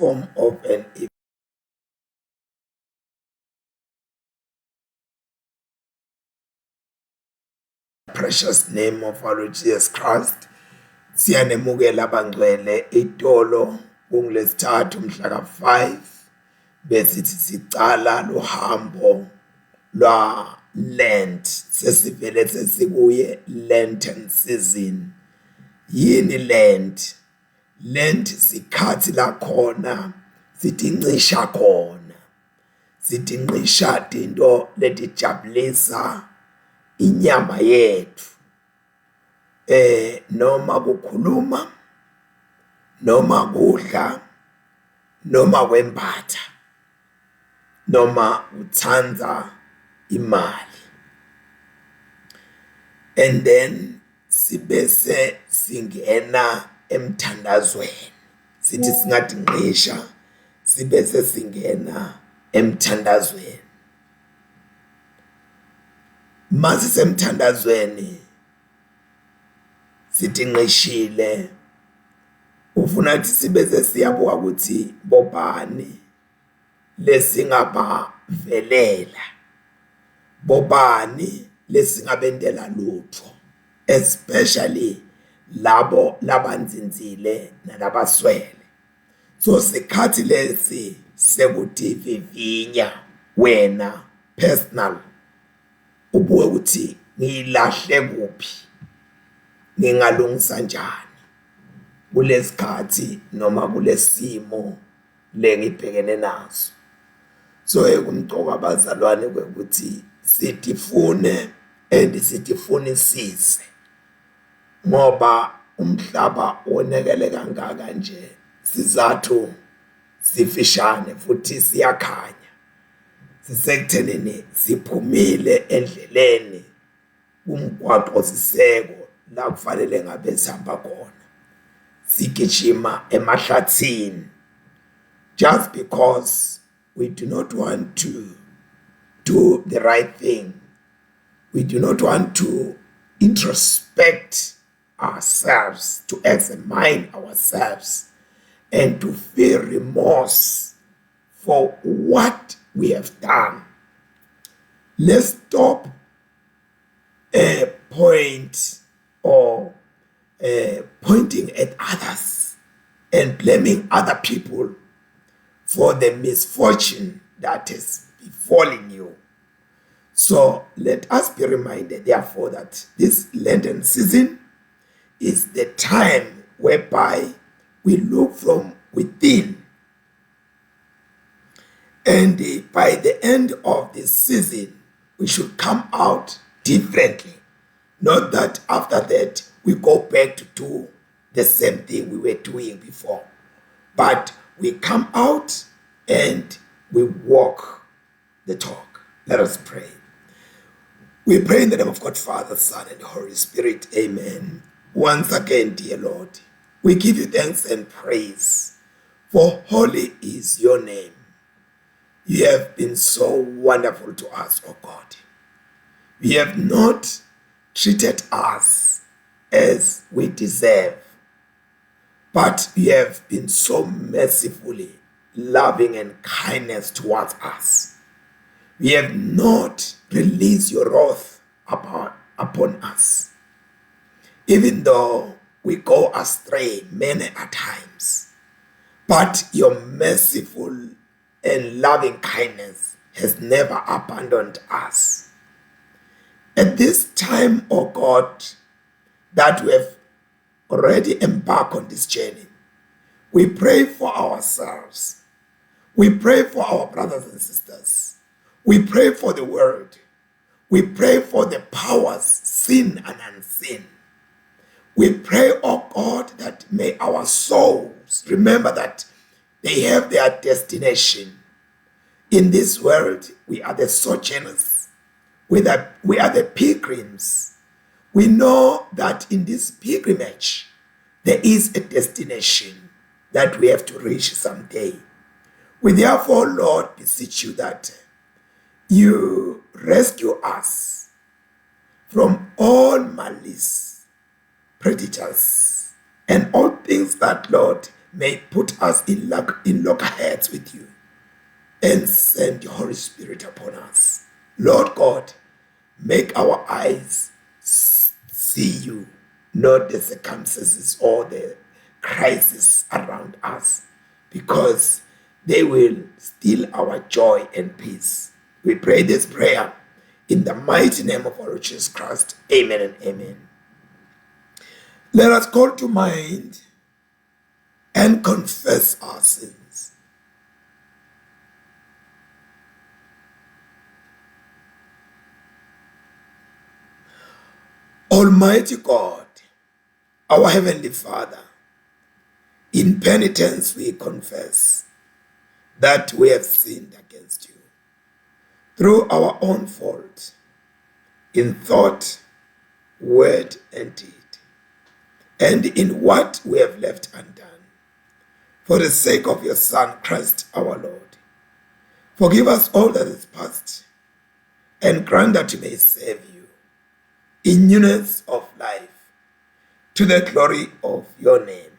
form of an precious name of our Lord Jesus Christ. Siyanemukela abangcwele itolo kungilesithathu mhla ka-5 besithi sicala luhambo lwa Lent sesivele sesikuye Lenten season. Yini Lent? Lent sikhathi lakhona sitincisha khona sitincisha tinto letijabulisa inyama yethu noma kukhuluma noma kudla noma kwembatha noma uthanda imali. And then sibese singena emthandazweni, sithi singatinqisha sibese singena emthandazweni. Masisemthandazweni sitinqishile, ufuna ukuthi sibese siyabuka ukuthi bobani lesingabavelela, bobani lesingabendela lutho, especially labo labanzinzile nalabaswele. So sikhathi lesi sekutivivinya wena personal, ubuke ukuthi ngilahle kuphi, ngingalungisa njani kulesikhathi noma kulesimo lengibhekene naso. So ekumcoka abazalwane ukuthi sitifune and sitifunisise, ngoba umhlaba wonakele kangaka nje sizathu sifishane futhi siyakhanya. Sisekuthenini siphumile endleleni kumgwaqo siseko la kufanele ngabe sihamba khona, sigijima emahlathini just because we do not want to do the right thing. We do not want to introspect ourselves, to examine ourselves and to feel remorse for what we have done. Let's stop a point or pointing at others and blaming other people for the misfortune that has befallen you. So let us be reminded, therefore, that this Lenten season is the time whereby we look from within. And by the end of this season, we should come out differently. Not that after that we go back to do the same thing we were doing before, but we come out and we walk the talk. Let us pray. We pray in the name of God, Father, Son, and Holy Spirit. Amen. Once again, dear Lord, we give you thanks and praise, for holy is your name. You have been so wonderful to us, O God. You have not treated us as we deserve, but you have been so mercifully loving and kindness towards us. You have not released your wrath upon us, even though we go astray many a times. But your merciful and loving kindness has never abandoned us. At this time, O God, that we have already embarked on this journey, we pray for ourselves. We pray for our brothers and sisters. We pray for the world. We pray for the powers, seen and unseen. We pray, O God, that may our souls remember that they have their destination. In this world, we are the sojourners. We are the pilgrims. We know that in this pilgrimage, there is a destination that we have to reach someday. We therefore, Lord, beseech you that you rescue us from all malice, predators, and all things that, Lord, may put us in luck in loggerheads with you and send your Holy Spirit upon us. Lord God, make our eyes see you, not the circumstances or the crisis around us, because they will steal our joy and peace. We pray this prayer in the mighty name of our Lord Jesus Christ. Amen and amen. Let us call to mind and confess our sins. Almighty God, our Heavenly Father, in penitence we confess that we have sinned against you through our own fault, in thought, word, and deed, and in what we have left undone, for the sake of your Son, Christ our Lord. Forgive us all that is past, and grant that we may serve you in newness of life, to the glory of your name.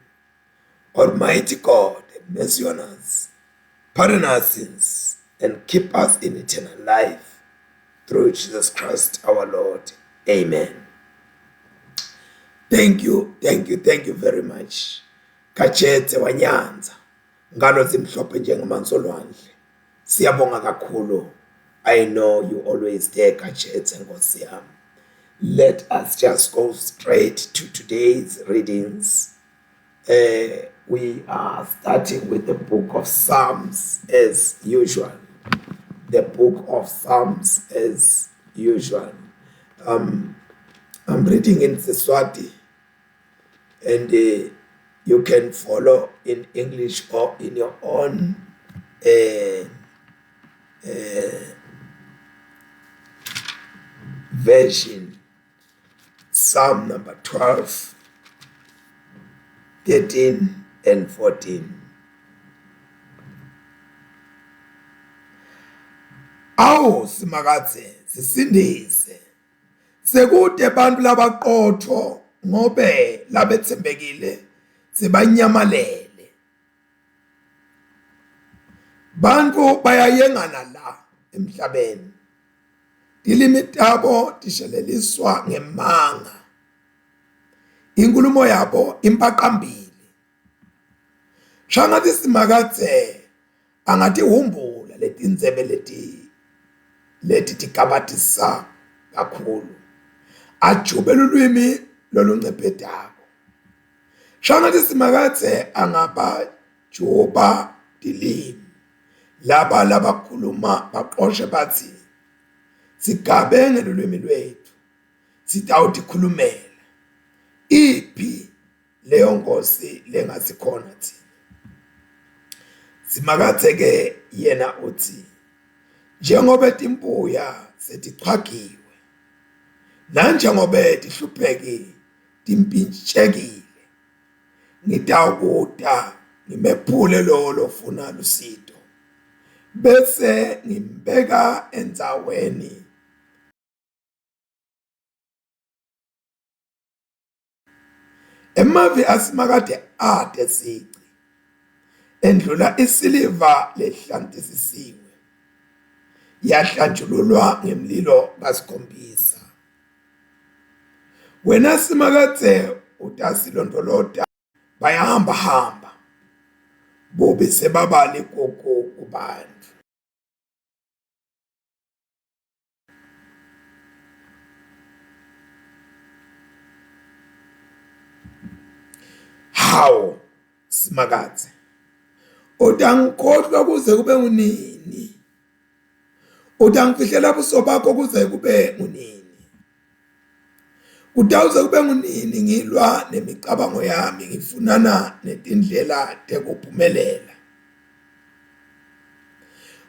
Almighty God, have mercy on us, pardon our sins, and keep us in eternal life. Through Jesus Christ our Lord. Amen. Thank you, thank you, thank you very much. Kachetse wanyanza ngalo zimhlophe njengamanzi olwandle. Siyabonga kakhulu. I know you always there Kachetse Nkosi yami. Let us just go straight to today's readings. We are starting with the book of Psalms as usual. The book of Psalms as usual. I'm reading in Siswati, and you can follow in English or in your own version. Psalm number 12, 13 and 14. Awu Simakadze, sisindise. Sekude bantu labaqotho ngobe labetsembekile sebanyamalele. Bantu bayayengana la emhlabeni. Tilimi tabo tisheleliswa ngemanga. Inkulumo yabo impaqambili. Shangathi Simakadze angatihumbula letindzebe leti tigabatisa kakhulu. Ajube lulwimi loluncephedako. Shangathi Simakadze angabajuba tilimi. Laba labakhuluma baqoshe bathi sigabe ngelulwimi lwethu sitawutikhulumela. Iphi leyo nkosi lengasikhona thina? Simakadze ke yena uthi njengoba timbuya setichwagiwe nanjengoba tihlupheki timpintshekile, ngitawukuta ngimephule lo lofuna lusito bese ngimbeka endzaweni Emavi aSimakade ade sici endlula isiliva lehlantisisiwe, yahlanjululwa ngemlilo kasikhombisa. Wena Simakadze utasilondolota, bayahamba hamba bubi sebaba ligugu kubantu. Hawu Simakadze, utangikhohlwa kuze kube ngunini? Utangifihlela buso bakho kuze kube ngunini? Kutawuze kube ngunini ngilwa nemicabango yami ngifunana netindlela tekuphumelela?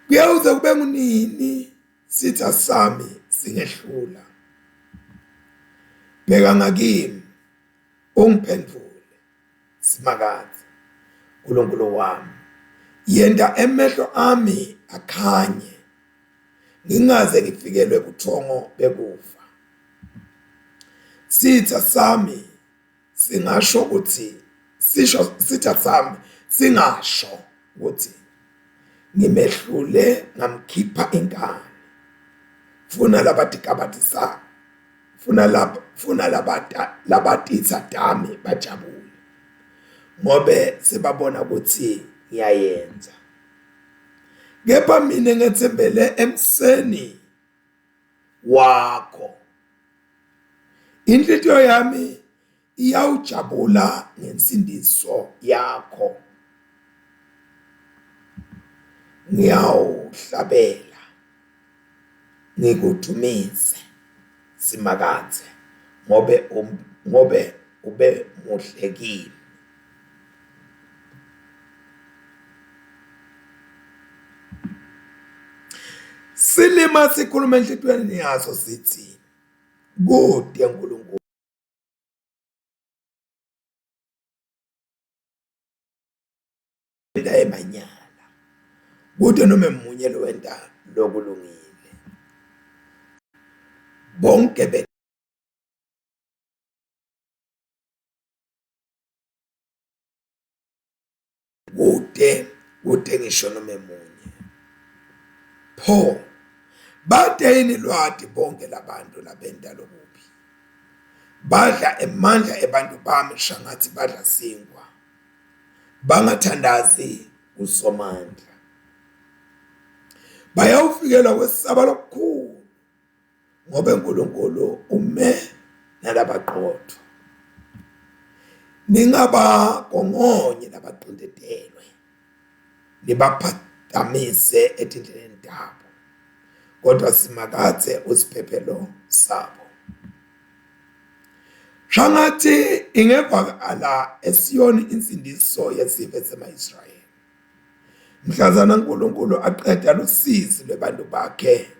Kuyawuze kube ngunini sitha sami singehlula? Bheka ngakimi ungiphendvule Simakadze Nkulunkulu wami, yenta emehlo ami akhanye ngingaze ngifikelwe buthongo bekufa. Sitha sami singasho ukuthi sisho sitha sami Singasho ukuthi ngimehlule ngamkhipha inkani. Funa labatikabadisa funa lab funa labata labatitsa tami bajabule ngobe sebabona ukuthi ngiyayenza. Kepha mina ngethembele emseni wakho. Inhlitiyo yami iyawujabula ngensindiso yakho. Ngiyawuhlabela ngikudumise Simakadze ngobe ngobe ube muhle kimi. Silima sikhuluma enhlitiyweni yaso sithi kude uNkulunkulu. Wenta emanyala kute noma munye lowenta lokulungile. Bonke be Kute kute ngisho noma munye. Pho bate yini lwati bonke labantu labenta lokubi? Badla emandla ebantu bami shangatsi badla sinkwa. Bangathandazi kuSomandla. Bayawufikelwa kwesaba lokukhulu ngobe uNkulunkulu ume nalabaqotho. Ningabagongonyi labaqindetelwe, nibaphatamise etindleleni tabo, kodwa Simakadze usiphephelo sabo. Shangathi ingevakala eSiyoni insindiso yesive sema-Israyeli. Mhlazana uNkulunkulu aqeda lusizi lwebantu bakhe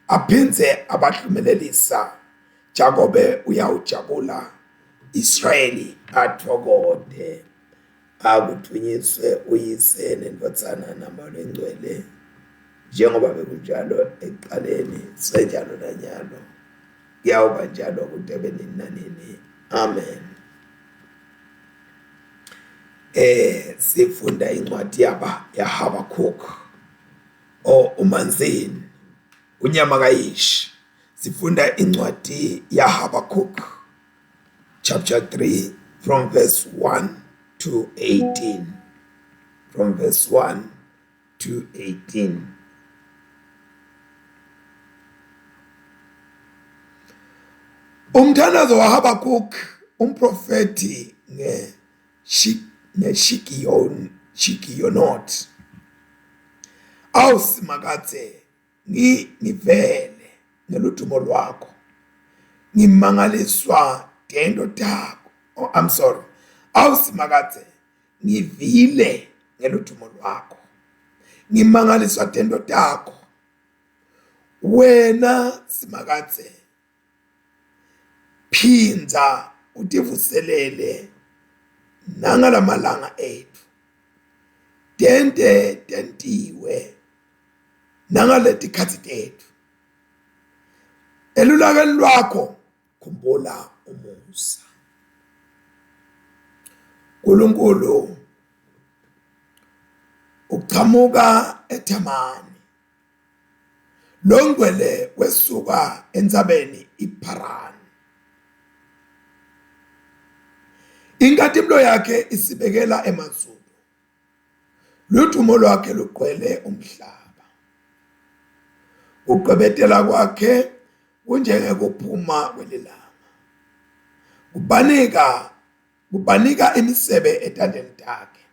aphindze abahlumelelisa Jakobe uyawujabula Israyeli athokote akudvunyiswe uyise nendvodzana namoya longcwele njengoba bekunjalo ekuqaleni senjalo nanyalo kuyawuba njalo kude kube nini nanini amen. Sifunda incwadi yaba yaHabakuk o uManzini unyama kayishi. Sifunda incwadi yaHabakuk chapter 3 from verse 1 to 18, from verse 1 to 18. Umthandazo waHabakuk umprofethi nge ngeShigiyon Shigiyonot. Awu Simakadze, ngivele ngeludumo lwakho. Ngimangaliswa tento takho. Oh, I'm sorry. Awu Simakadze, ngivile ngeludumo lwakho. Ngimangaliswa tento takho. Wena Simakadze, phindza utivuselele nangalamalanga etfu. Tente tentiwe nangaletikhatsi tetfu. Elulakeni lwakho khumbula umusa. Nkulunkulu uchamuka eThamani. Longcwele wesuka entsabeni iPharani. Inkatimlo yakhe isibekela emazulu. Ludumo lwakhe lugcwele umhlaba. Kucwebetela kwakhe kunjengekuphuma kwelilanga. Kubanika kubanika imisebe etandleni takhe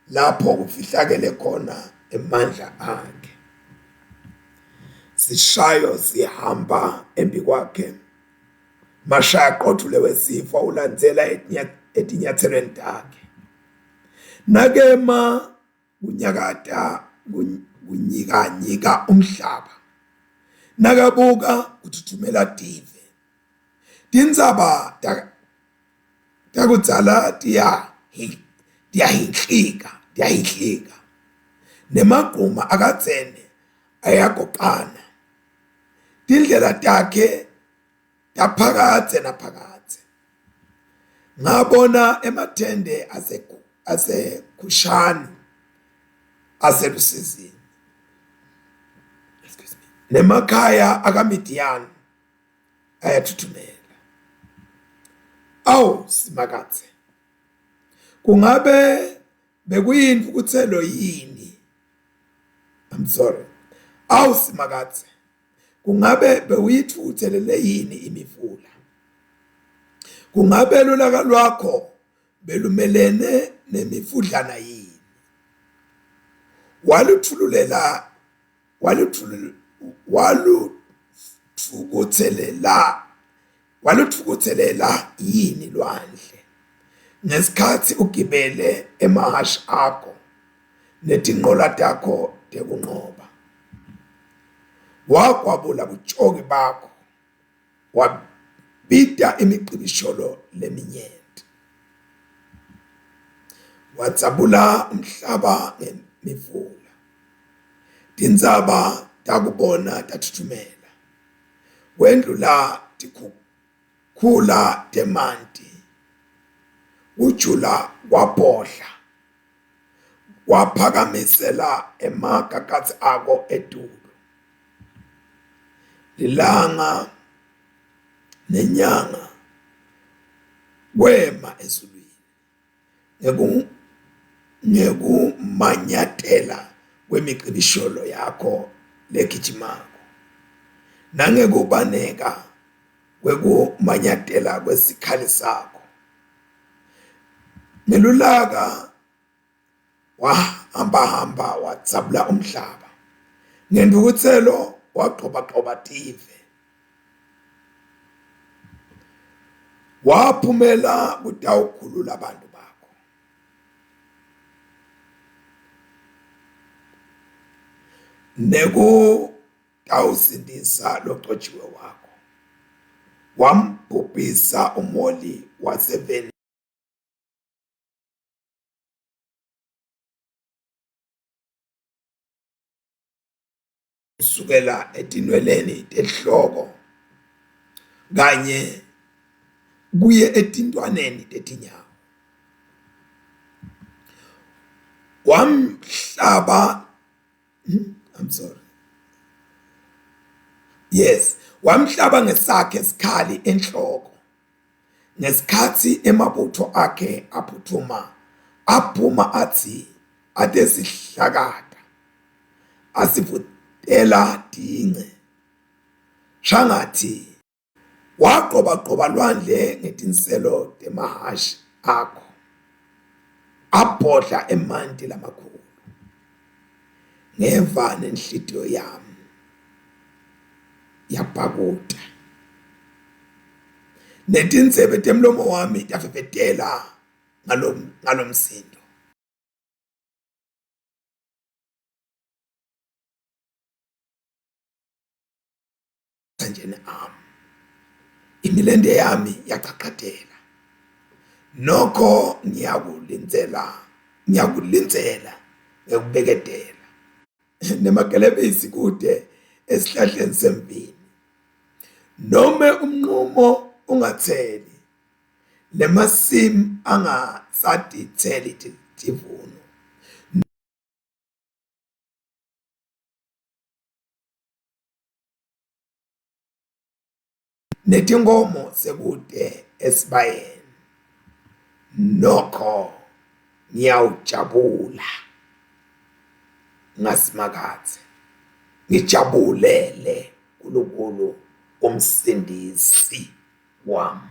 lapho kufihlakele khona emandla akhe. Sishayo sihamba embikwakhe mashaya qothule wesifo ulandzela etinyathelweni takhe. Nakema kunyakata kunyikanyika umhlaba. Nakabuka kuthuthumela tive. Tintsaba takudzala tiyahinhlika, tiyahinhlika. Nemagquma akadzeni ayagoqana. Tindlela takhe taphakadze naphakadze. Ngabona emathende aseKhushani aselusizini. Excuse me. Nemakhaya akaMidiyani ayathuthumela. Awu Simakadze, kungabe bekuyintfukutselo yini? I'm sorry. Awu Simakadze, kungabe bewuyitfukutselele yini imifula? Kungabe lulaka lwakho belumelene nemifudlana yini? Walutfululela walutfukutselela walutfukutselela yini lwandle ngesikhatsi ugibele emahhashi akho netinqola takho tekunqoba? Wagwabula butjoki bakho wabita imicibisholo leminyenti, wadzabula umhlaba ngemifula, tintsaba takubona tatfutfumela, kwendlula tikhukhula temanti, kujula kwabhodla, waphakamisela emagagasi ako etulu. Lilanga nenyanga kwema ezulwini ngekumanyatela kwemicibisholo yakho legijimako nangekubaneka kwekumanyatela kwesikhali sakho. Ngelulaka wahambahamba wadzabula umhlaba, ngentfukutselo wagxobagxoba tive. Waphumela kutawukhulula abantu bakho. Nekutawusindisa logcotjiwe wakho. Wambhubhisa umholi waseveni. Kusukela etinweleni tenhloko kanye kuye etintwaneni tetinyawo. Wamhlaba I'm sorry. Yes, wamhlaba ngesakhe sikhali enhloko. Ngesikhatsi emabutfo akhe aphuthuma, aphuma atsi atesihlakata, asivutela tince. Shangatsi wagqobagqoba lwandle ngetinselo temahhashi akho, abhodla emanti lamakhulu. Ngeva nenhlitiyo yami yabhakuta, netindzebe temlomo wami tavevetela ngalomsindo. Emathanjeni ami imilente yami yaqaqadela, nokho ngiyakulindzela ngiyakulindzela ngekubeketela. Nemagelebisi kude esihlahleni semvini, nome umnqumo ungatseli, nemasimu angasatitseli tivuno. Netinkomo sekude esibayeni, nokho ngiyawujabula ngaSimakadze, ngijabulele uNkulunkulu umsindisi wami.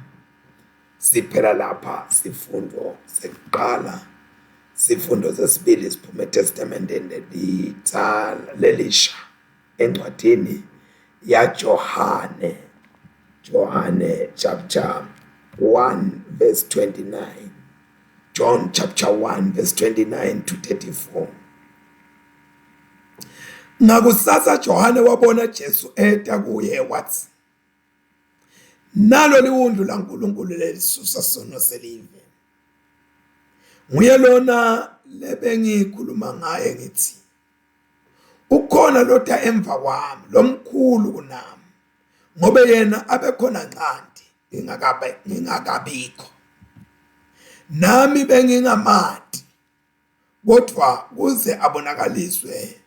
Siphela lapha sifundo sekuqala, sifundo sesibili siphuma eTestamenteni lelitsala lelisha encwadini yaJohane, Johane chapter 1 verse 29. John chapter 1 verse 29 to 34. Ngakusasa Johane wabona Jesu eta kuye wathi, Nalo liwundlu laNkulunkulu lelisusa sono selive. Nguye lona lebengikhuluma ngaye ngithi, ukhona lota emva kwami lomkhulu kunami, ngobe yena abekhona ncanti ngingakabikho. Nami bengingamati. Kodwa kuze abonakaliswe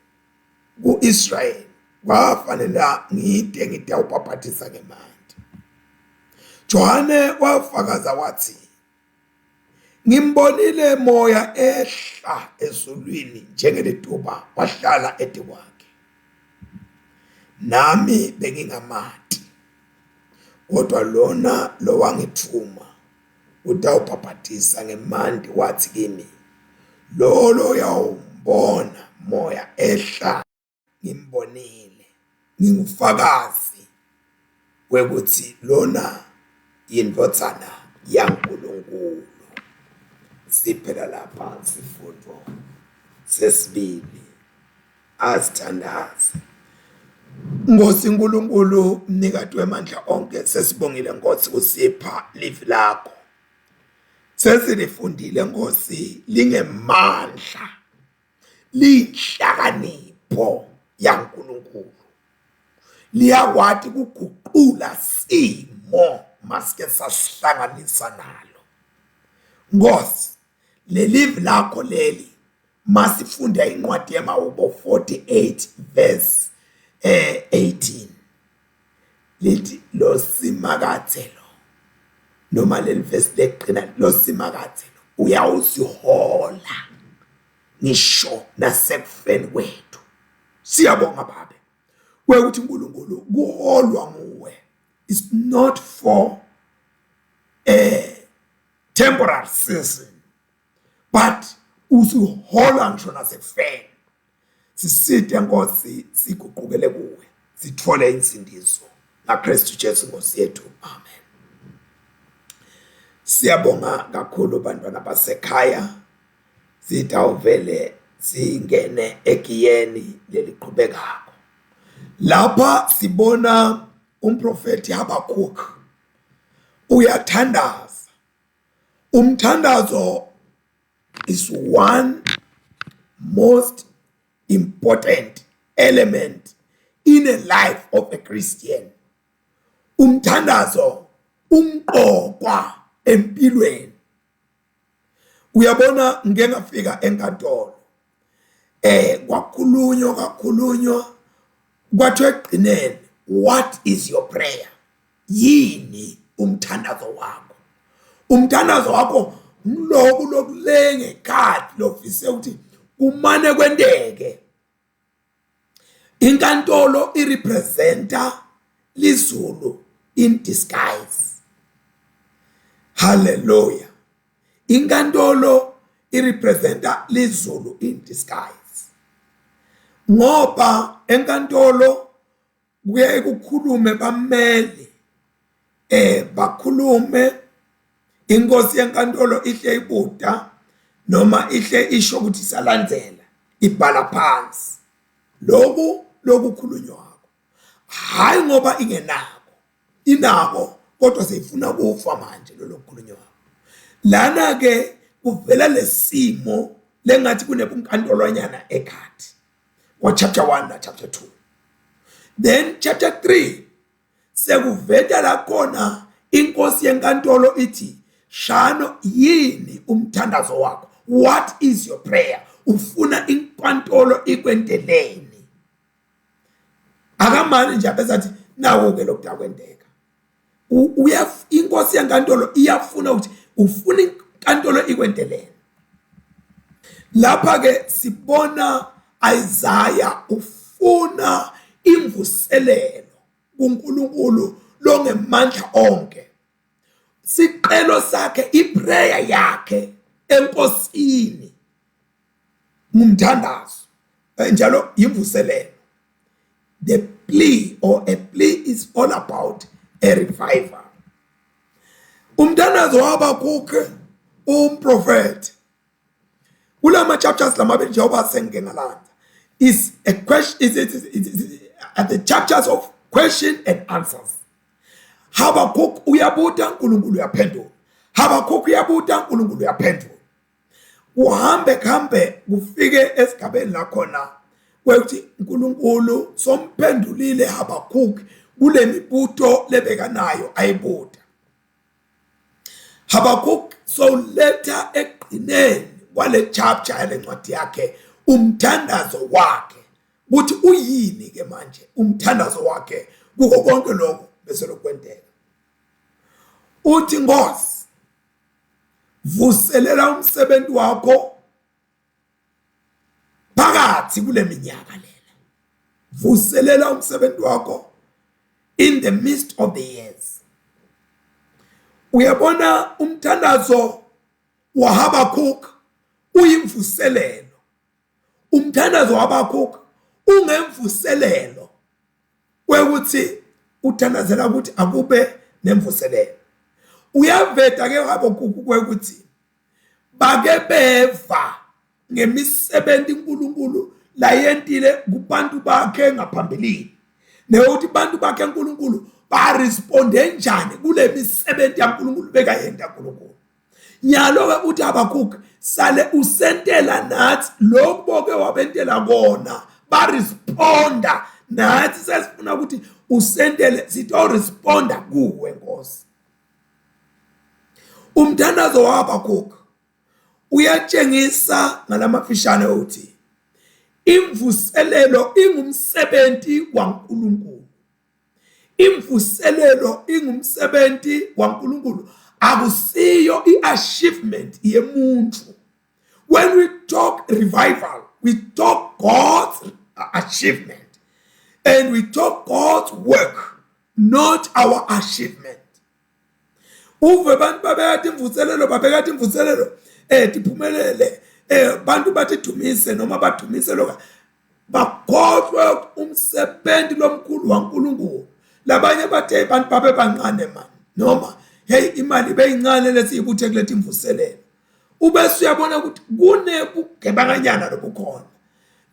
ku-Israyeli kwafanele ngide ngitawubhabhatisa ngemanti. Johane wafakaza wathi, Ngimbonile moya ehla ezulwini njengelituba wahlala etikwakhe. Nami bengingamati, kodwa lona lowangithuma utawubhabhatisa ngemanti wathi kimi, Lolo uyawumbona moya ehla ngimbonile ngingufakazi wekuthi lona yindvodzana yaNkulunkulu. Siphela lapha sifundo sesibili. Asithandaze. Nkosi Nkulunkulu mnikati wemandla onke sesibongile Nkosi usipha livi lakho. Sesilifundile Nkosi lingemandla liyinhlakanipho yaNkulunkulu. Liyakwati kuguqula simo masike sasihlanganisa nalo. Nkosi lelivi lakho leli masifunda incwadi yemahubo 48 verse 18 lithi lo simakathe lo noma leli verse legcina lo simakathe lo uyawusihola ngisho nasekufeni kwethu. Siyabonga babe kwekuthi uNkulunkulu kuholwa nguwe is not for a temporary season but usihola ngisho nasekufeni. Siside Nkosi, siguqukele kuwe sithole insindiso ngaKristu Jesu Nkosi yethu. Amen. Siyabonga kakhulu bantwana basekhaya. Sitawuvele singene egiyeni leliqhubekako. Lapha sibona umprofeti Habakkuk uyathandaza. Umthandazo is one most important element in a life of a Christian. Umthandazo umqokwa empilweni. Uyabona ngike ngafika enkantolo kwakhulunywa kwakhulunywa kwathiwa ekugcineni what is your prayer? Yini umthandazo wakho? Umthandazo wakho ngiloku lokulenge ekhadi lofise ukuthi kumane kwenteke. Inkantolo irepresenta lizulu in disguise. Hallelujah. Inkantolo irepresenta lizulu in disguise. Ngoba enkantolo kuyaye kukhulume bameli bakhulume inkosi yenkantolo ihle ibuta noma ihle isho ukuthi isalandzela ibhala phansi loku lokukhulunywako hayi ngoba ingenako inako kodwa seyifuna kufa manje lolo kukhulunywako. Lana ke kuvela lesimo lengathi kunebunkantolwanyana ekhathi kwa chapter 1 na chapter 2. Then chapter 3 sekuveta la khona inkosi yenkantolo ithi shano yini umthandazo wakho, what is your prayer? Ufuna inkantolo ikwenteleni? Akamani nje abesathi nawo ke lokutakwenteka. Inkosi yenkantolo iyafuna ukuthi ufuna inkantolo ikwenteleni. Lapha ke sibona Isaiah ufuna imvuselelo kuNkulunkulu longemandla onke. Siqelo sakhe, iprayer yakhe enkosini ngumthandazo njalo imvuselelo. The plea or a plea is all about a revival. Umthandazo waHabakhuke umprofeti kulama chapters lamabili njengoba sengike ngalanda is a question is the chapters of question and answers. Habakkuk uyabuta, uNkulunkulu uyaphendula. Habakkuk uyabuta, uNkulunkulu uyaphendula. Kuhambe kuhambe kufike esigabeni la khona kwekuthi uNkulunkulu somphendulile Habakkuk kule mibuto lebekanayo ayibuta. Habakkuk sowuletha ekugcineni kwale chapter yale ncwadi yakhe umthandazo wakhe ukuthi uyini ke manje umthandazo wakhe kuko konke lokho bese lokwenteka. Uthi, Nkosi, vuselela umsebenzi wakho phakathi kule minyaka lena, vuselela umsebenzi wakho in the midst of the years. Uyabona, umthandazo waHabakuk uyimvuselelo. Umthandazo waHabakuk ungemvuselelo kwekuthi uthandazela ukuthi akube nemvuselelo. Uyaveda ke uHabakuk kwekuthi bake beva ngemisebenzi uNkulunkulu layentile kubantu bakhe ngaphambilini, nekuthi bantu bakhe uNkulunkulu baresponde njani kule misebenzi yaNkulunkulu bekayenta uNkulunkulu. Nyalo-ke uthi Habakuk, sale usentela nathi lokhu boke wabentela kona, baresponda nathi, sesifuna ukuthi usentele sitoresponda kuwe Nkosi. Umthandazo waHabakuk uyatshengisa ngalamafishane uthi imvuselelo ingumsebenzi waNkulunkulu. Imvuselelo ingumsebenzi waNkulunkulu, akusiyo i-achievement yemuntu. When we talk revival, we talk God's achievement and we talk God's work, not our achievement. Uve abantu babekade imvuselelo, babekade imvuselelo tiphumelele, bantu bathi dumise noma badumise lokho, bakhohlwe umsebenzi lomkhulu waNkulunkulu. Labanye bathe abantu babe bancane man, noma hey imali beyincane lesiyibuthe kulethi imvuselelo. Ubese uyabona ukuthi kunebugebanganyana lobukhona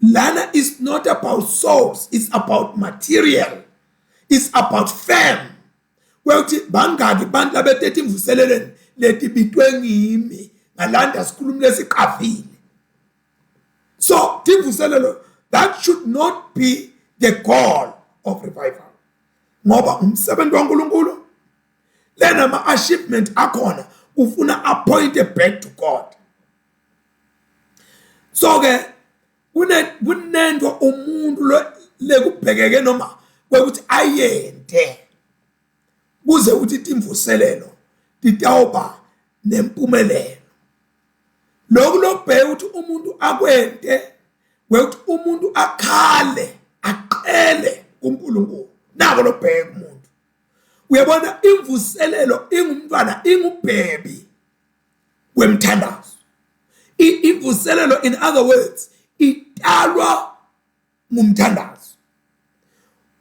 lana. Is not about souls, it's about material, it's about fame. Kwekuthi bangaki bantu labetethe imvuselelweni letibitwe ngimi ngalanda sikhulumi lesiqavile. So timvuselelo, that should not be the goal of revival, ngoba umsebenzi waNkulunkulu lena ma achievement akhona ufuna appoint back to God. So ke kunento umuntu lekubhekeke noma kwekuthi ayente kuze ukuthi timvuselelo titawuba nempumelelo. Lokhu lokubheka ukuthi umuntu akwente kwekuthi umuntu akhale aqele kuNkulunkulu, nako lokubheka umuntu. Uyabona, imvuselelo ingumntwana, ingubhebi wemthandazo. Imvuselelo, in other words, italwa ngumthandazo.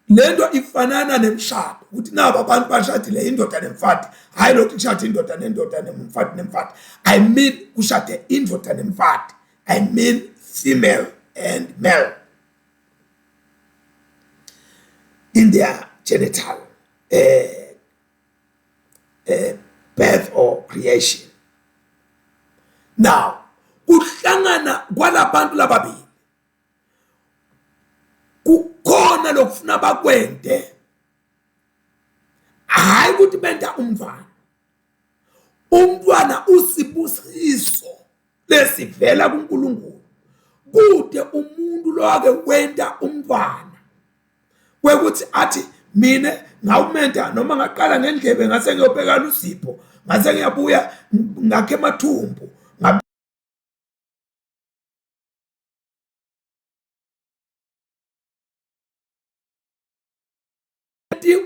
Lento ifanana nemshado, ukuthi nabo abantu bashadile, indoda nemfati. Hayi lokhu kushade indoda nendoda nemfati nemfati, I mean kushade indoda nemfati, I mean female and male in their genital birth or creation. Now kuhlangana kwalabantu lababili kukhona lokufuna bakwente, hayi ukuthi benta umntwana. Umntwana usibusiso lesivela kuNkulunkulu. Kude umuntu lowake wenta umntwana kwekuthi athi mina ngawumenta noma ngaqala ngendlebe ngase ngiyobheka lusipho ngase ngiyabuya ngakhe emathumbu.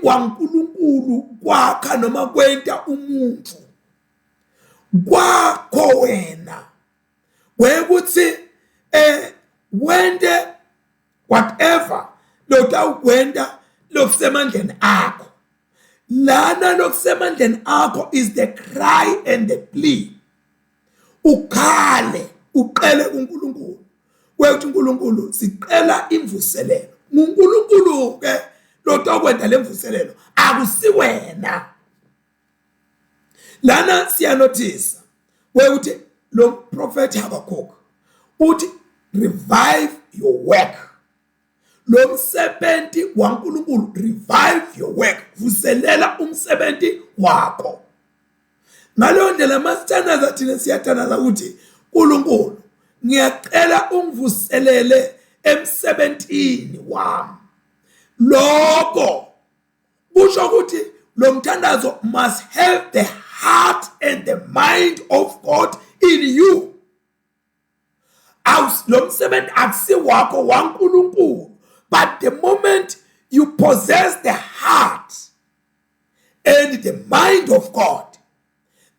waNkulunkulu kwakha noma kwenta umuntu kwakho wena wekuthi wente whatever lotawukwenta lokusemandleni akho. Lana lokusemandleni akho is the cry and the plea. Ukhale uqele kuNkulunkulu kwekuthi uNkulunkulu sicela imvuselelo. NguNkulunkulu ke lotokwenta lemvuselelo, akusiwena. Lana siyanothisa kwekuthi lo prophet Habakkuk uthi revive your work. Lo msebenzi waNkulunkulu, revive your work, vuselela umsebenzi wakho. Ngaleyo ndlela masithandaza thina siyathandaza ukuthi uNkulunkulu ngiyacela ungivuselele emsebentini wami. Lokho kusho ukuthi lo mthandazo must have the heart and the mind of God in you. Lo msebenzi akusiwakho, waNkulunkulu, but the moment you possess the heart and the mind of God,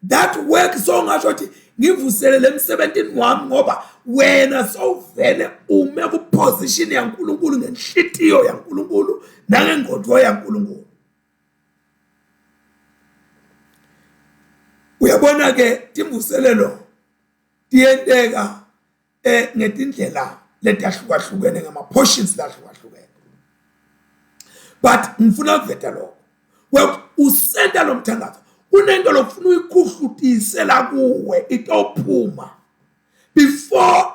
that work, so ngasho ukuthi ngivuselele emsebentini wami ngoba wena sowuvele ume kuposition yaNkulunkulu ngenhlitiyo yaNkulunkulu nangengodo yaNkulunkulu. Uyabona ke, timvuselelo tiyenteka ngetindlela letahlukahlukene, ngama-portions lahlukahlukene, but ngifuna ukuveta lokho. Usenta lo mthandazo, kunento lokufuna uyikhuhlutise la kuwe, itophuma. Before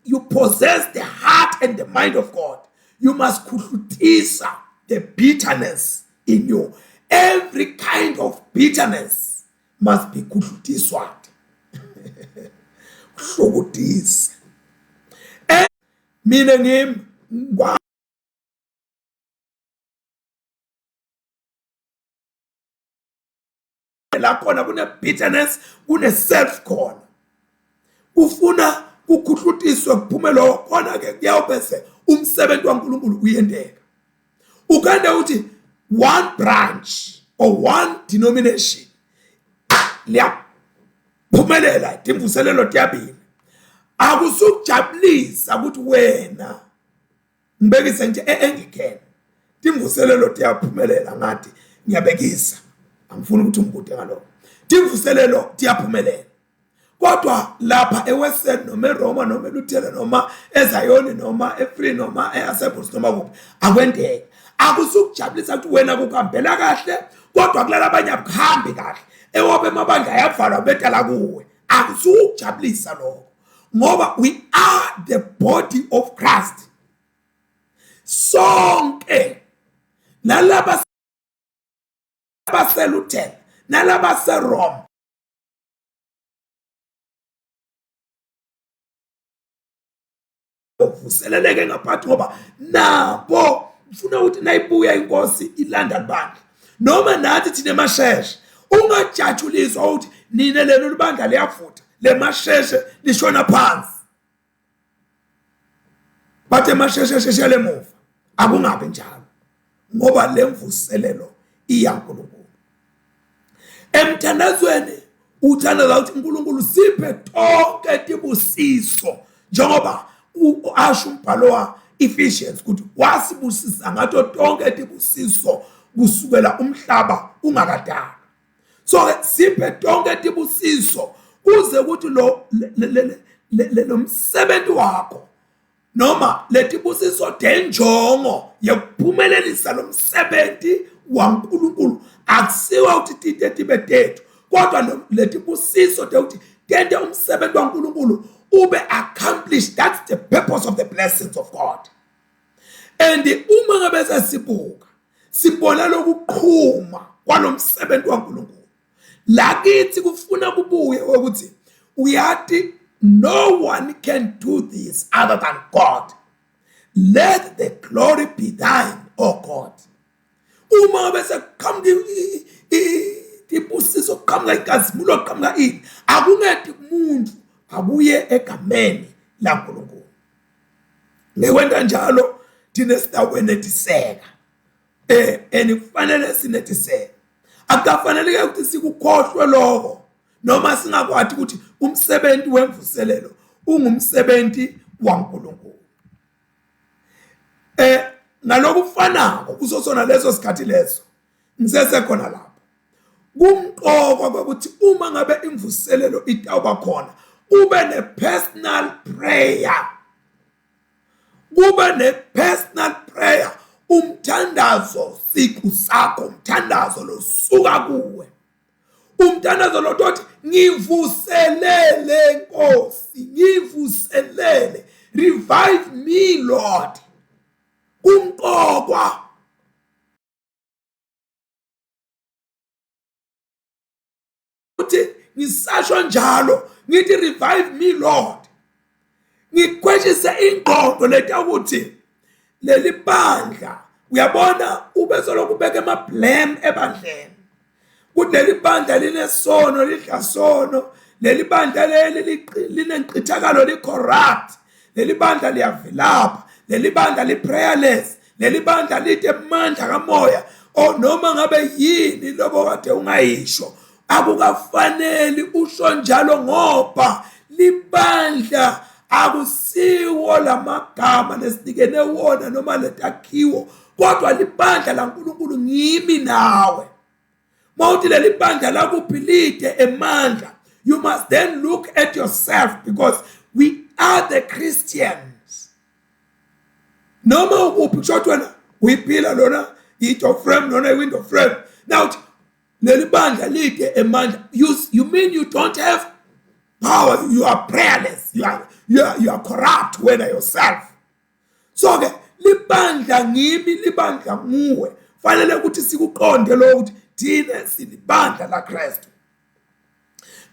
you possess the heart and the mind of God, you must khuhlutisa the bitterness in you. Every kind of bitterness must be khuhlutiswa, hlukutisa. Mina ngimi la khona kune bitterness, kune self khona, kufuna kukhuhlutiswe kuphume lokho khona ke, kuyawubese umsebenzi waNkulunkulu uyendeka. Ukande uthi one branch or one denomination liyaphumelela, timvuselelo tiyabili, akusukujabulisa ukuthi wena ngibekise nje e-Anglican timvuselelo tiyaphumelela, ngathi ngiyabekisa, angifuni ukuthi ungibude ngalokho. Timvuselelo tiyaphumelela, kodwa lapha eWestern noma eRoma noma eLuthela noma eZayoni noma eFree noma eAssemblies noma kuphi akwendeki. Akusukujabulisa ukuthi wena kukuhambela kahle, kodwa kulala abanye akuhambi kahle, ewabe amabandla ayavalwa betala kuwe. Akusukujabulisa lokho, ngoba we are the body of Christ sonke, nalaba baseLuthela nalaba seRome. Uvuseleleke ngaphathi, ngoba nabo ufuna ukuthi nayibuya inkosi ilanda libandla, noma nathi thina emasheshe. Ungajatshuliswa ukuthi nina lelo libandla liyavutha, lemasheshe lishona phansi, bathi emasheshe sheshele emuva. Akungabi njalo, ngoba lemvuselelo iyaNkulunkulu. Emthandazweni uthandaza ukuthi uNkulunkulu siphe tonke tibusiso, njengoba asho umbhalo wa Ephesians ukuthi wasibusisa ngato tonke tibusiso kusukela umhlaba ungakadalwa. So ke siphe tonke tibusiso kuze ukuthi lo msebenzi wakho noma letibusiso denjongo yokuphumelelisa lo msebenzi waNkulunkulu. Akusiwa ukuthi tinte tibe tethu, kodwa letibusiso ukuthi tente umsebenzi waNkulunkulu ube accomplished. That's the purpose of the blessings of God. And uma ngabe sesibuka, sibona lokuqhuma kwalomsebenzi waNkulunkulu lakithi, kufuna kubuye ukuthi uyati, no one can do this other than God. Let the glory be thine, O God. Uma bese kuqhamuka ibusiso, kuqhamuka inkazimulo, kuqhamuka ini, akungedi kumuntu, akuye egameni laNkulunkulu. Ngekwenta njalo thina sitawukwenetiseka, and kufanele sinetiseke. Akukafanele ukuthi sikukhohlwe lokho noma singakwathi ukuthi umsebenzi wemvuselelo ungumsebenzi waNkulunkulu. Ngalokufanako kuso sona leso sikhathi leso ngisesekhona lapho, kumqokwa ukuthi uma ngabe imvuselelo itawuba khona, ube ne-personal prayer, kube ne-personal prayer, umthandazo siqu sakho, umthandazo losuka kuwe, umthandazo lotothi ngivuselele Nkosi, ngivuselele, revive me Lord. Kumqokwa uthi ngisasho njalo ngithi revive me Lord. Ngikhweshise ingqondo leta ukuthi leli bandla uyabona ube solokhu ubeka ema-blame ebandleni kuleli bandla linesono lidla sono leli bandla leli linenchithakalo li-corrupt leli bandla liyavilapha leli bandla li-prayerless leli bandla lide amandla kamoya o noma ngabe yini lobo kade ungayisho akukafaneli usho njalo ngoba libandla akusiwo lamagama lesinikene wona noma letakhiwo kodwa libandla laNkulunkulu ngimi nawe. Mawuthi leli bandla lakuphi lide emandla, you must then look at yourself because we are the Christians. Noma ukuphi kusho ukuthi wena uyiphila lona i-door frame lona i-window frame. Now leli bandla lide emandla, you mean you don't have power, you are prayerless, you are corrupt wena yourself. So ke libandla ngimi, libandla nguwe, fanele ukuthi sikuqonde lo ukuthi thina silibandla laKristu.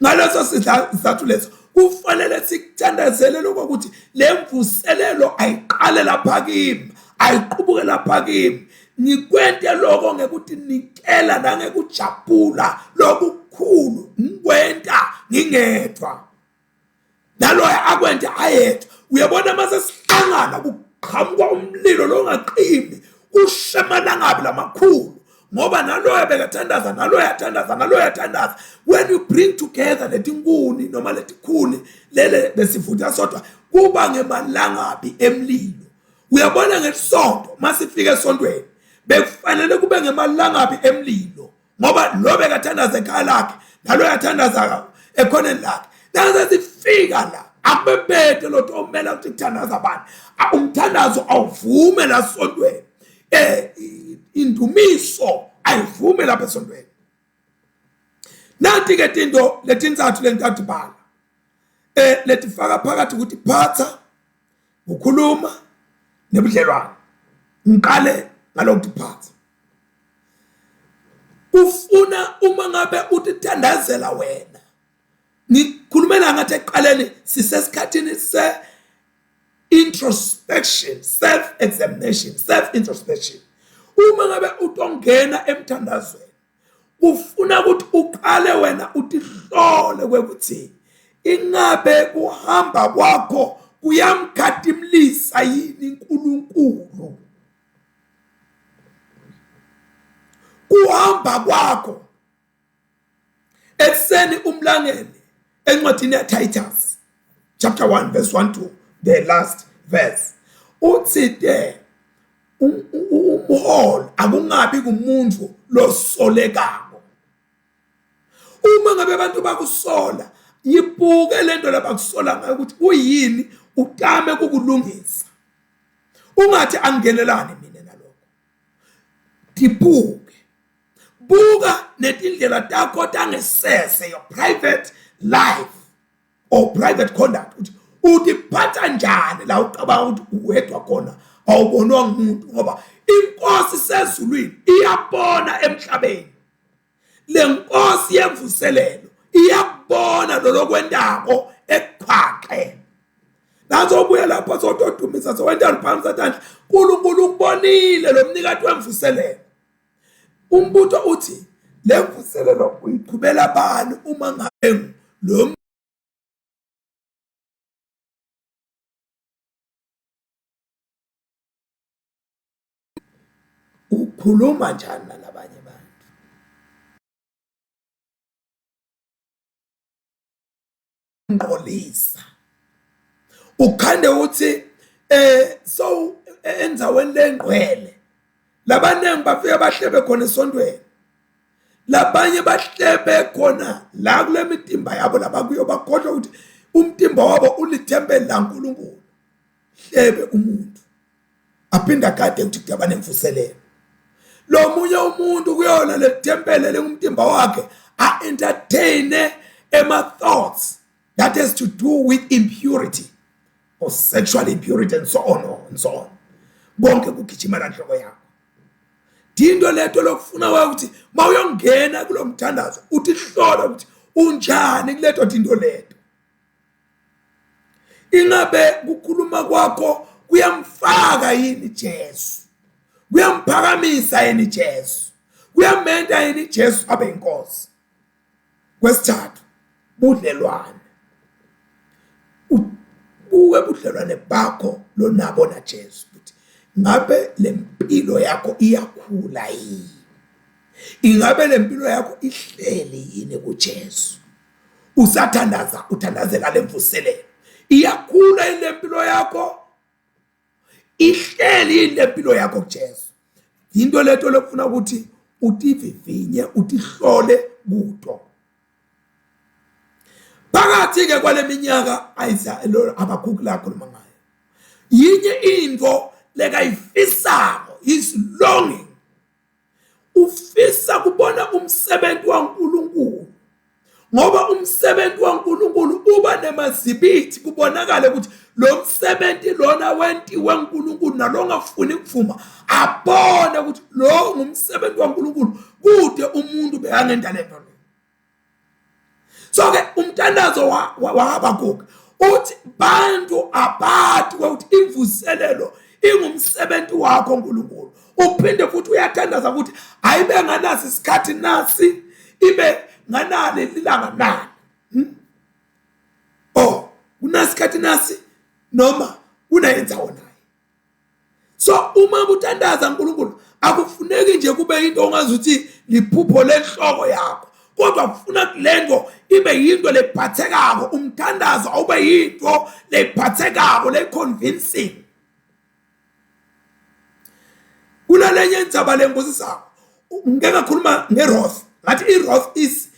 Ngaleso sizathu leso kufanele sikuthandazele lokho ukuthi le mvuselelo ayiqale lapha kimi, ayiqubuke lapha kimi. Ngikwente lokho ngekuthi nikela nangekujabula lokukhulu, ngikwenta ngingedwa naloya akwente ayedwa. Uyabona mase sihlangana kuqhamuka umlilo longaqimi, kushe amalangabi lamakhulu, ngoba naloya bekathandaza, naloya athandaza, naloya athandaza. When you bring together letinkuni noma letikhuni lele besivutha sodwa, kuba ngemalangabi emlilo. Uyabona ngesonto masifika esontweni bekufanele kube ngemalangabi emlilo, ngoba lo bekathandaza ekhaya lakhe, naloya athandaza ekhoneni lakhe. Nase sifika la akubebede lotho omela ukuthi kuthandaza abantu, umthandazo awuvume la sontweni, indumiso ayivume lapha esontweni. Nanti ke tinto letintsathu lentathu bala letifaka phakathi ukuthi phatha, ukukhuluma nebudlelwane. Ngiqale ngalokuthi phatha. Ufuna uma ngabe utithandazela wena, ngikhulumela ngathi ekuqaleni sisesikhathini se introspection, self examination, self introspection. Uma ngabe utongena emthandazweni ufuna ukuthi uqale wena utihlole kwekuthi ingabe kuhamba kwakho kuyamkhatimlisa yini uNkulunkulu. Kuhamba kwakho ekuseni umlangeni encwadini yaTitus chapter 1 verse 1 to the last verse uthi te umholo akungabi kumuntu losolekako. Uma ngabe abantu bakusola, yibuke lento labakusola ngayo ukuthi kuyini, utame kukulungisa, ungathi angingenelani mina nalokho. Tibuke, buka netindlela takho tangesese, your private life or private conduct, ukuthi utiphatha njani la ucabanga ukuthi uwedwa khona, awubonwa ngumuntu, ngoba inkosi sezulwini iyabona emhlabeni. Le nkosi yemvuselelo iyakubona lolokwentako ekukhwaxe nazobuya lapho sotodumisa sowenta luphakamisa tandla. uNkulunkulu ukubonile lo mnikati wemvuselelo. Umbuto uthi le mvuselelo uyiqhubela bani uma ngabe lo ukhuluma njani nalabanye abantu? Ngqolisa ukhande uthi so endzaweni lengqwele labaningi bafike bahlebe khona esontweni, labanye bahlebe khona la kule mitimba yabo labakuyo, bakhohlwa ukuthi umtimba wabo ulithempeli laNkulunkulu. Hlebe umuntu aphinde agade ukuthi kuyaba nemvuselelo. Lo munye umuntu kuyona le thempeli lengumtimba wakhe a-entertain ema-thoughts that has to do with impurity or sexual impurity and so on and so on. Konke kugijima la nhloko yakho. Into leto lokufuna ukuthi mawuyongena kulo mthandazo uthi hlola ukuthi Unjani kuleto tinto leto? Ingabe kukhuluma kwakho kuyamfaka yini Jesu? Kuyamphakamisa yini Jesu? Kuyamenta yini Jesu abe inkosi? Kwesithathu, budlelwane. Ubuke budlelwane bakho lonabo naJesu ukuthi ngabe lempilo yakho iyakhula yini? Ingabe lempilo yakho ihleli yini kuJesu? Usathandaza uthandazela lemvuselelo, iyakhula yini lempilo yakho? Ihleli yini lempilo yakho kuJesu? Into leto lokufuna ukuthi utivivinye utihlole kuto. Phakathi ke kwale minyaka lo Habakkuk la khuluma ngayo, yinye into lekayifisako, his longing, ufisa kubona umsebenzi waNkulunkulu, ngoba umsebenzi waNkulunkulu uba nemazibithi, kubonakale ukuthi lo msebenzi lona wentiwe uNkulunkulu, nalongafuni ukuvuma abone ukuthi lo ngumsebenzi waNkulunkulu, kude umuntu bekangenda lento le. So ke umthandazo waHabakuk uthi bantu abathi ukuthi imvuselelo ingumsebenzi wakho uNkulunkulu. Uphinde futhi uyathandaza ukuthi ayibe nganasi isikhathi nasi, ibe nganali lilanga nani. Oh, kunasikhathi nasi noma kunayendzawo naye. So uma uthandaza uNkulunkulu akufuneki nje kube into ongazi ukuthi liphupho lenhloko yakho, kodwa kufuna kulento ibe yinto lephathekako. Umthandazo awube yinto lephathekako, le-convincing. Kunalenye indzaba lengibusisako, ngike ngakhuluma nge-wrath, ngathi i-wrath is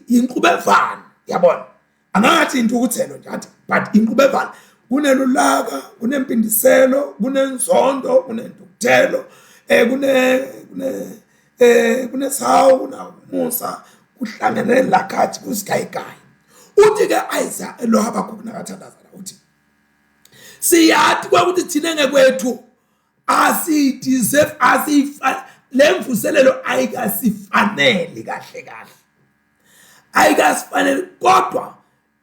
inqubevane, yabona, angathi intukuthelo nje athi, but inqubevane. Kunelulaka, kunempindiselo, kunenzondo, kunentukuthelo, kune kune kunesihawu, kunamusa, kuhlangene lakhathi kusigayigayi. Uthi ke Isaiah lo Habakkuk nakathandaza la uthi siyathi kwakuthi thina ngekwethu asideserve, asifa le mvuselelo ayikasifaneli kahle kahle, ayikasifaneli, kodwa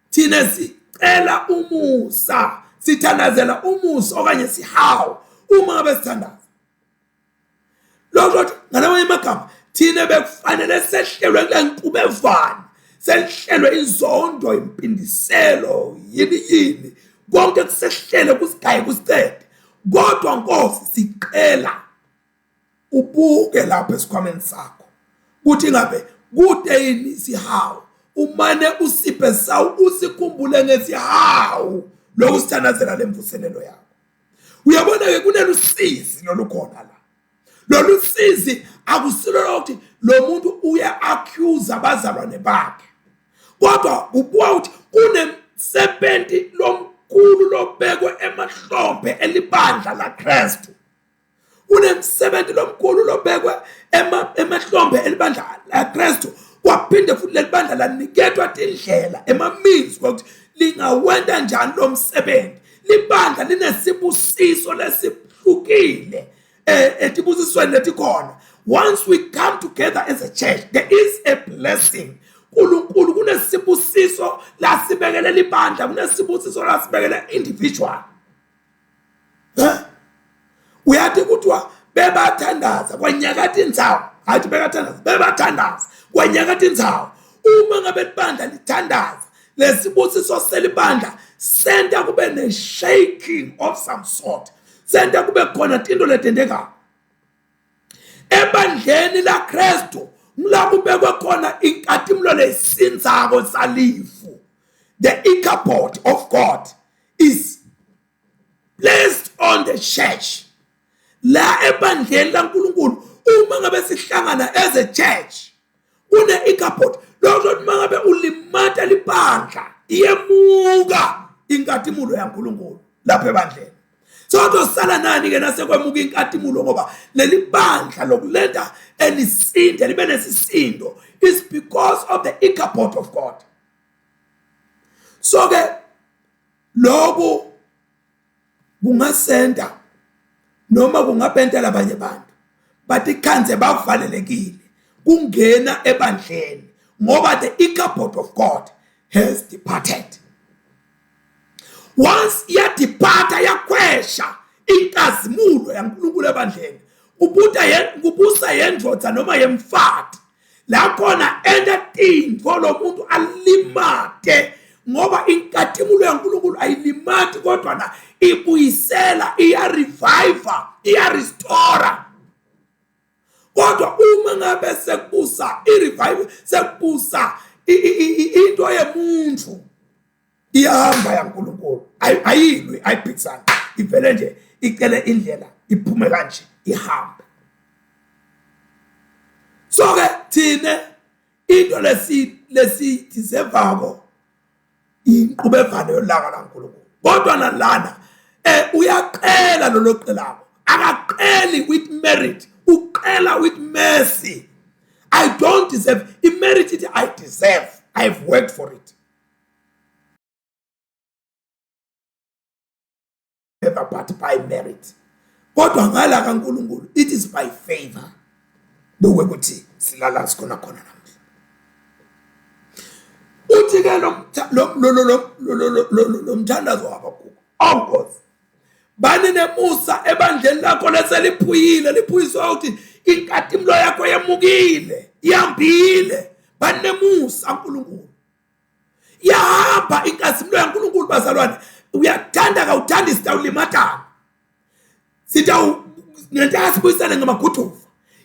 thina sicela umusa, sithandazela umusa okanye sihawu uma ngabe sithandaza. Lokho ukuthi ngalamanye amagama thina bekufanele sehlelwe kule nkubevane, sehlelwe inzondo, impindiselo, yini yini, konke kusehlele kusigaye kusicede, kodwa Nkosi sicela ubuke lapha esikhwameni sakho kuthi ngabe kude yini isihawu, umane usiphe sawu, usikhumbule ngesihawu lokhu sithandazela lemvuselelo yakho. Uyabona ke kunelusizi lolukhona la. Lolu sizi akusilo lokuthi lo muntu uya accuse abazalwane bakhe, kodwa kubuka ukuthi kunemsebenzi lomkhulu lobekwe emahlombe elibandla laKristu. Kunemsebenzi lomkhulu lobekwe emahlombe elibandla laKristu, kwaphinde futhi leli bandla laniketwa tindlela ema-means ukuthi lingawenta njani lo msebenzi. Libandla linesibusiso lesihlukile etibusisweni letikhona. Once we come together as a church, there is a blessing. uNkulunkulu kunesibusiso lasibekele libandla, kunesibusiso lasibekele individual. Uyathi kuthiwa bebathandaza kwanyakatha indzawo, hayi bekathandaza, bebathandaza kwanyakatha indzawo. Uma ngabe libandla lithandaza, lesibusiso selibandla senta kube ne-shaking of some sort, senta kube khona tinto letendekako ebandleni laKristu, ngila kubekwe khona inkatimlo lesinzako salifu. The Ichabod of God is placed on the church. La ebandleni laNkulunkulu uma ngabe sihlangana as a church kune Ichabod. Lokho uma ngabe ulimata libandla, iyemuka inkatimulo yaNkulunkulu lapha ebandleni. So sala nani ke nasekwemuka inkatimulo, ngoba leli bandla lokulenda elisinde libe nesisindo is because of the Ichabod of God. So ke lokhu kungasenda noma kungabenta labanye abantu bathi khanze bavalelekile kungena ebandleni, Ngoba the Ichabod of God has departed. Once iyadepart, yakhwesha inkazimulo yaNkulunkulu ebandleni, kubuta kubusa yendvodza noma yemfati la khona enta tintfo lo muntu alimate, ngoba inkatimulo yaNkulunkulu ayilimati kodwa na ibuyisela, iya-revive, iya-restore. Kodwa uma ngabe sekubusa i-revive, sekubusa into yemuntu, iyahamba yaNkulunkulu, ayilwi, ayiphikisani, ivele nje icele indlela iphume kanje ihambe. So ke thina into lesi lesiyidisevako inqubevane yolaka laNkulunkulu, kodwa nalana uyaqela lo loqelako, akaqeli with merit, uqela with mercy. I don't deserve i-merit, ithi I deserve, I've worked for it. Ever but by merit, kodwa ngala kaNkulunkulu it is by favor. Lokuthi silala sikhona khona namhla. Uthi ke lo mthandazo waBakuku, oh Nkosi, bani nemusa ebandleni lakho leseliphuyile, liphuyiswa ukuthi inkatimlo yakho yemukile, ihambile. Bani nemusa uNkulunkulu. Yahamba inkazimulo yaNkulunkulu bazalwane. Uyathanda kawuthandi, sitawulimatana, sitawu ngentaka sibuyisane ngamaguduva.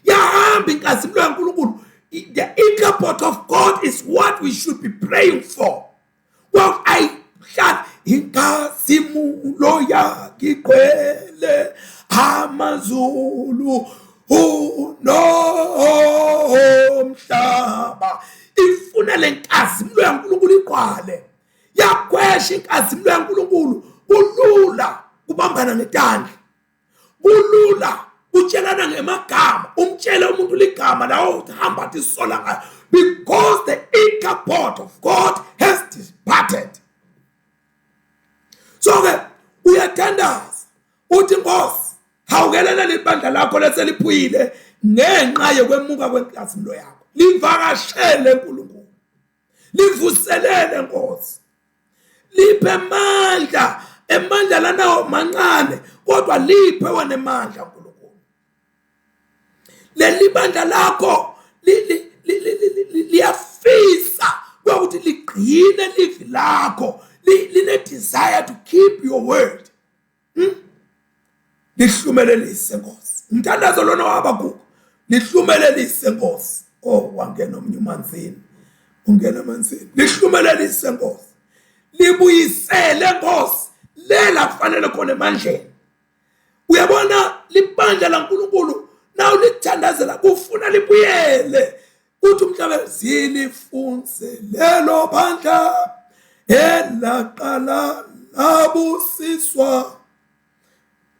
Yahamba inkazimulo yaNkulunkulu. The Ichabod of God is what we should be praying for. Well, ayihlali inkazimulo yakigcwele amazulu unomhlaba. Ifuna lenkazimulo yaNkulunkulu igqwale, yakhwesha inkazimulo yaNkulunkulu. Kulula kubambana ngetandla, kulula kutshelana ngemagama, umtshele umuntu ligama lawo uthi hamba athi sola ngayo, because the Ichabod of God has departed. So ke uyathandaza uthi, Nkosi, hawukelela libandla lakho leseliphuyile ngenxa yokwemuka kwenkazimulo yakho. Livakashele uNkulunkulu, livuselele Nkosi, liphe amandla, emandla lanawo mancane kodwa liphe wena amandla uNkulunkulu. Leli bandla lakho liyafisa ukuthi ligcine livi lakho, line desire to keep your word. Lihlumelelise Nkosi. Umthandazo lona waBakuku, lihlumelelise Nkosi. Oh, wangena omunye umanzini, ungena emanzini. Lihlumelelise Nkosi, libuyisele Nkosi lela kufanele khona emandleni. Uyabona libandla laNkulunkulu naw lithandazela kufuna libuyele. Uthi umhlaba zilifunze lelo bandla elaqala labusiswa.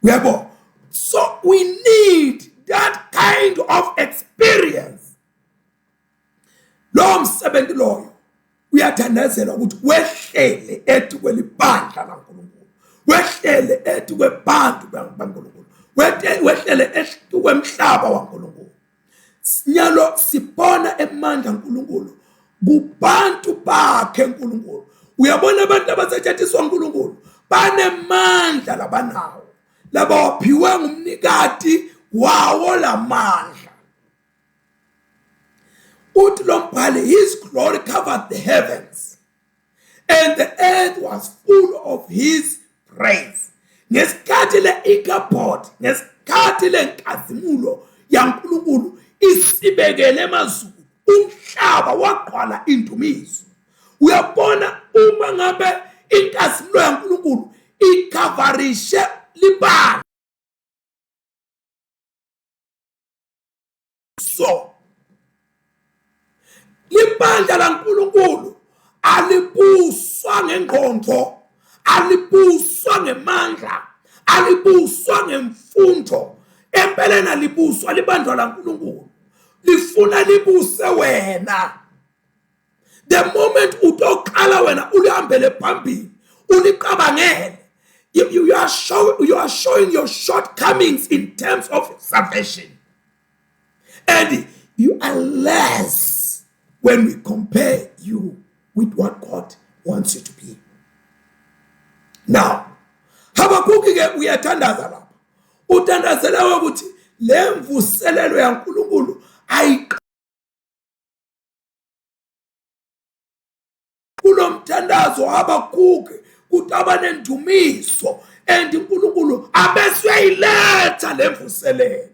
Uyabo, so we need that kind of experience. Lo msebenzi loyo uyathandazelwa ukuthi wehlele ethi kwelibandla laNkulunkulu, wehlele ethi kwebantu baNkulunkulu, wehlele ethi kwemhlaba waNkulunkulu. Sinyalo sibona emandla uNkulunkulu kubantu bakhe uNkulunkulu. Uyabona abantu abasetshentiswa uNkulunkulu banemandla labanawo, labawaphiwe ngumnikati wawo lamandla. Uthi lo mbhali, his glory covered the heavens and the earth was full of his praise. Ngesikhathi le Ichabod, ngesikhathi lenkazimulo yaNkulunkulu isibekele emazulu, umhlaba wagqwala indumiso. Uyabona uma ngabe inkazimulo yaNkulunkulu ikhavarishe libandla, so libandla laNkulunkulu alibuswa ngengqondo, alibuswa ngemandla, alibuswa ngemfundo. Empeleni alibuswa libandla laNkulunkulu, lifuna libuse wena. The moment utoqala wena ulihambele phambili, uliqabangele, you are showing your shortcomings in terms of salvation and you are less. When we compare you with what God wants you to be. Now, Habakuki ke uyathandaza lapha. Uthandazela ukuthi le mvuselelo yaNkulunkulu ayiqale kulo mthandazo Habakuki kutaba nendumiso and uNkulunkulu abese uyayiletha le mvuselelo.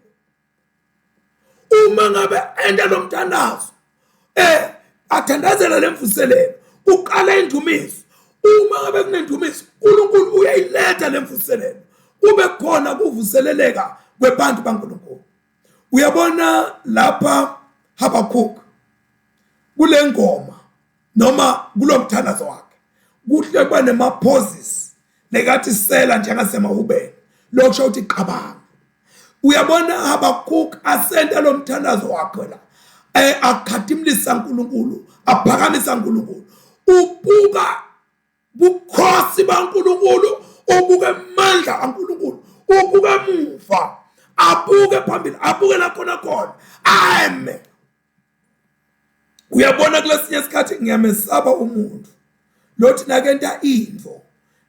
Uma ngabe enda lo mthandazo athandazela lemvuselelo uqala indumiso. Uma ngabe kunendumiso uNkulunkulu uyayiletha lemvuselelo, kube khona kuvuseleleka kwebantu baNkulunkulu. Uyabona lapha Habakkuk kule ngoma noma kulomthandazo wakhe kuhle kuba nema-pauses nekathi sela njengasemahubeni, lokusho ukuthi qabanga. Uyabona Habakkuk asenta lo mthandazo wakhe la, akhatimlisa uNkulunkulu, aphakamisa uNkulunkulu, ubuka bukhosi baNkulunkulu, ubuke amandla kaNkulunkulu, ubuke emuva, abuke phambili, abuke la khona khona ame. Uyabona kulesinye isikhathi ngiyamesaba umuntu lothi nakenta into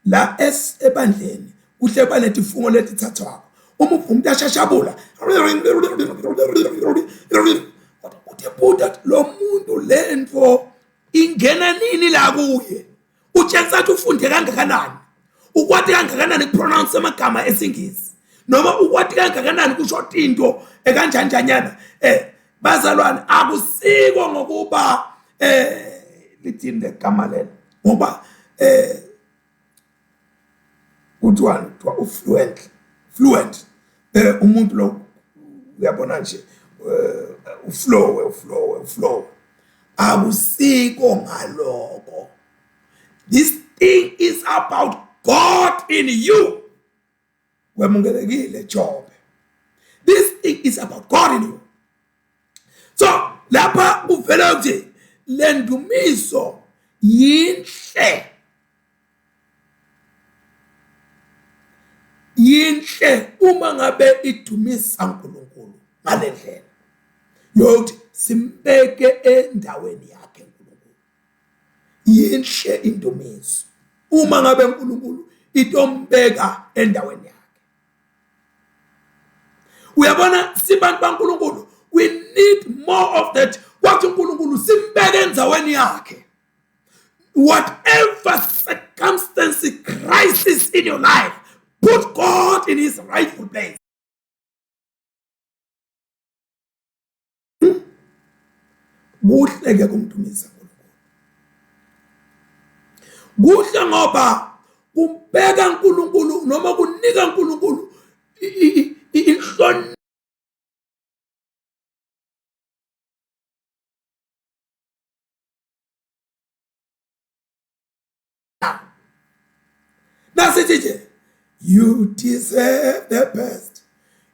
la ebandleni kuhle kuba netifungo letithathwako, uma umuntu ashashabula uthi buda lo muntu lento ingena nini la kuye, utshengisa ukuthi ufunde kangakanani, ukwati kangakanani ukupronounce amagama esiNgisi, noma ukwati kangakanani kusho into ekanjanjanyana. Bazalwane, akusiko ngokuba lithini legama lelo, ngoba kuthiwa kuthiwa ufluent fluent umuntu lo uyabona nje uflow uflow uflow, akusiko ngaloko. This thing is about God in you. Wemukelekile Job. This thing is about God in you. So lapha kuvela ukuthi le ndumiso yinhle, yinhle uma ngabe idumisa uNkulunkulu ngale ndlela yokuthi simbeke endaweni yakhe uNkulunkulu. Yinhle indumiso uma ngabe uNkulunkulu itombeka endaweni yakhe. Uyabona sibantu baNkulunkulu, we need more of that. Kwathi uNkulunkulu simbeke endaweni yakhe. Whatever circumstance, crisis in your life, put God in his rightful place. Kuhle ke kumdumisa uNkulunkulu, kuhle ngoba kumbeka uNkulunkulu noma kunika uNkulunkulu inhlonipho. Nasithi nje, you deserve the best,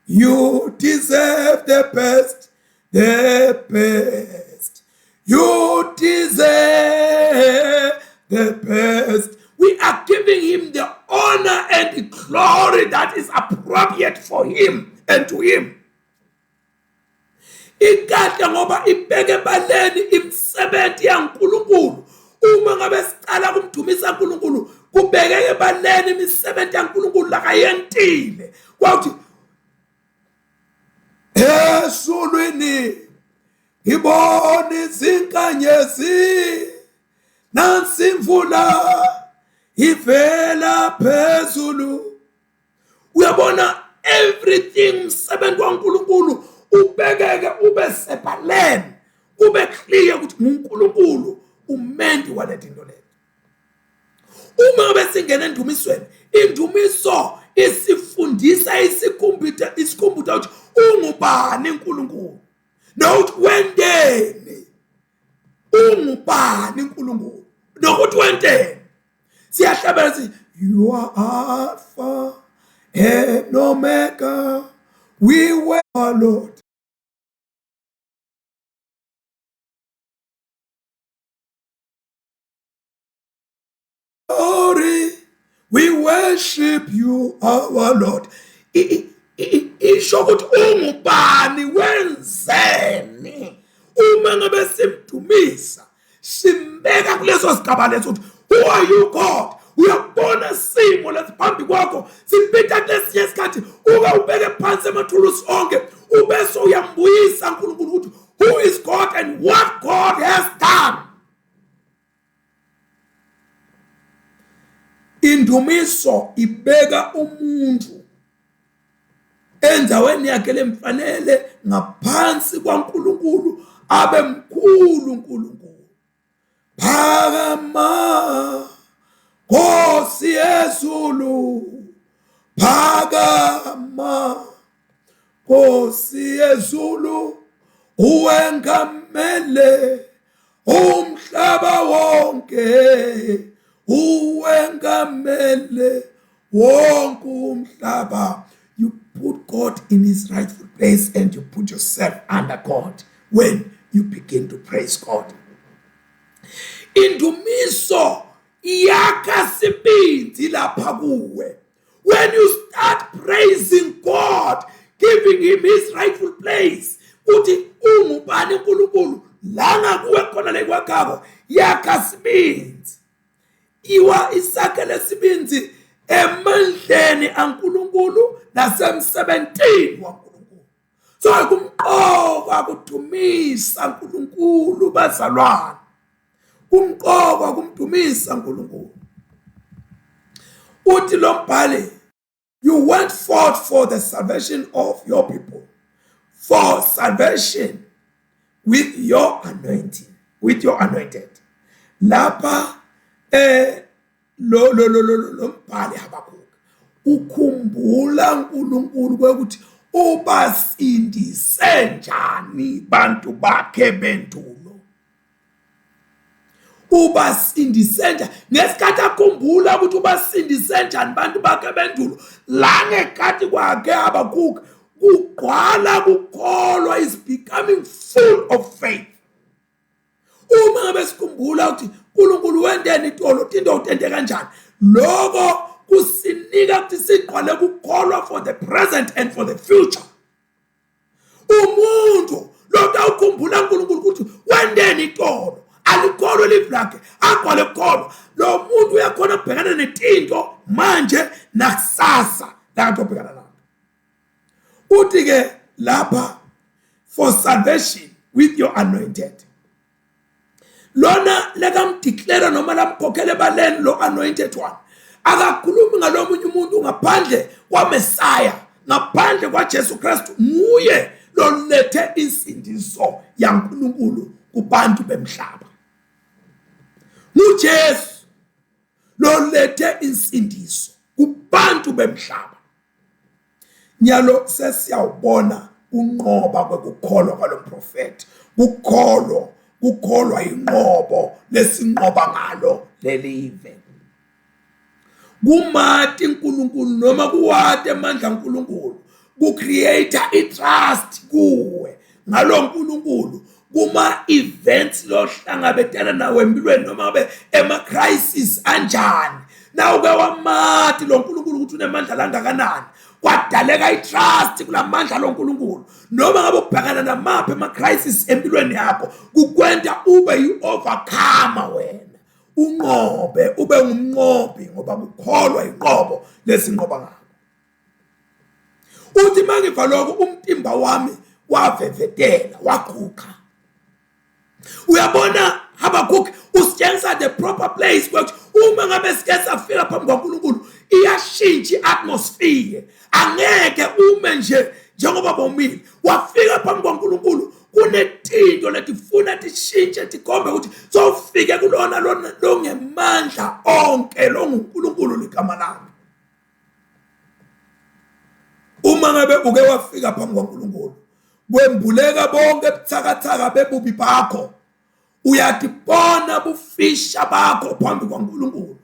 you deserve the best, the best, you deserve the best. We are giving him the honor and the glory that is appropriate for him and to him. Ikahle ngoba ibeke ebaleni imisebenzi yaNkulunkulu. Uma ngabe sicala kumdumisa uNkulunkulu, kubekeke ebaleni imisebenzi yaNkulunkulu lakayentile. Kwathi ezulwini ngibona izinkanyezi, nansi imvula ivela phezulu. Uyabona everything umsebenzi waNkulunkulu ubekeke ube sebaleni, kube clear ukuthi nguNkulunkulu umendi wale tinto lezi. Uma ngabe singena endumisweni, indumiso isifundisa, isikhumbuta isikhumbuta ukuthi ungubani uNkulunkulu nokuthi wenteni, ungubani uNkulunkulu nokuthi wenteni. Siyahlabela sithi you are Alpha and Omega, we were Lord. Glory, we worship you our Lord. Isho ukuthi ungubani, wenzeni. Uma ngabe simdumisa simbeka kuleso sigaba leso ukuthi who are you God. Uyakubona isimo lesiphambi kwakho sipita kulesinye isikhathi uke ubeke phansi emathulusi onke ubese uyambuyisa uNkulunkulu ukuthi who is God and what God has done. Indumiso ibeka umuntu endaweni yakhe lemfanele ngaphansi kwaNkulunkulu abe mkhulu uNkulunkulu. Phakama Nkosi yezulu, phakama Nkosi yezulu, uwengamele umhlaba wonke, uwengamele wonke umhlaba. You put God in his rightful place and you put yourself under God when you begin to praise God. Indumiso iyakha sibindi lapha kuwe. When you start praising God, giving him his rightful place, uthi ungubani uNkulunkulu la ngakuwe khona lekwakhako, yakha sibindi. Iwa isakhe lesibindi emandleni aNkulunkulu nasemsebentini waNkulunkulu. So kumqoka kudumisa uNkulunkulu bazalwane, kumqoka kumdumisa uNkulunkulu. Uthi lo mbhali, you went forth for the salvation of your people, for salvation with your anointing, with your anointed. Lapha lo lo lo lo mbhali Habakkuk ukhumbula uNkulunkulu ukuthi ubasindise njani bantu bakhe bendulo, ubasindise njani ngesikhathi akhumbula ukuthi ubasindise njani bantu bakhe bendulo. La ngekhathi kwakhe Habakkuk kugqwala kukholwa, is becoming full of faith. Uma ngabe sikhumbula ukuthi uNkulunkulu wenteni itolo, into utente kanjani, lokho kusinika ukuthi sigqwale kukholwa for the present and for the future. Umuntu lokho awukhumbula uNkulunkulu ukuthi wenteni itolo, alikholwe live lakhe, agqwale kukholwa, lo muntu uyakhona ukubhekana netinto manje nakusasa la obhekana nayo. Uthi ke lapha, for salvation with your anointed. Lona lekamdeclare noma lamkhokhele ebaleni lo anointed one, akakhulumi ngalomunye umuntu ngaphandle kwaMessiah, ngaphandle kwaJesu Kristu. Nguye lolethe insindiso yaNkulunkulu kubantu bemhlaba. NguJesu lolethe insindiso kubantu bemhlaba. Nyalo sesiyawubona unqoba kwekukholwa kwalomprofeti, kukholwa kukholwa inqobo lesinqoba ngalo lelive. Kumati uNkulunkulu noma kuwate amandla kaNkulunkulu, ku-create i-trust kuwe ngalo nkulunkulu kuma events lohlangabetana nawo empilweni noma be ema crisis anjani. Nawuke wamati lo nkulunkulu ukuthi unemandla langakanani, kwadaleka i-trust kulamandla lo nkulunkulu. Noma ngabe ubhekana namaphi ama crisis empilweni yakho, kukwenta ube yi-overcomer wena, unqobe, ube ngumnqobi, ngoba kukholwa inqobo lesinqoba ngakho. Uthi mangiva lokho umtimba wami wavevetela, waqhuqa. Uyabona Habakkuk usitshengisa the proper place ukuthi uma ngabe sike safika phambi kwaNkulunkulu iyashintsha i-atmosphere. Angeke ume nje njengoba bomile. Wafika phambi kwaNkulunkulu kunetinto letifuna tishintshe tikhombe ukuthi sowufike kulona longemandla onke longuNkulunkulu ligama lakhe. Uma ngabe uke wafika phambi kwaNkulunkulu, kwembuleka bonke buthakathaka bebubi bakho, uyatibona bufisha bakho phambi kwaNkulunkulu,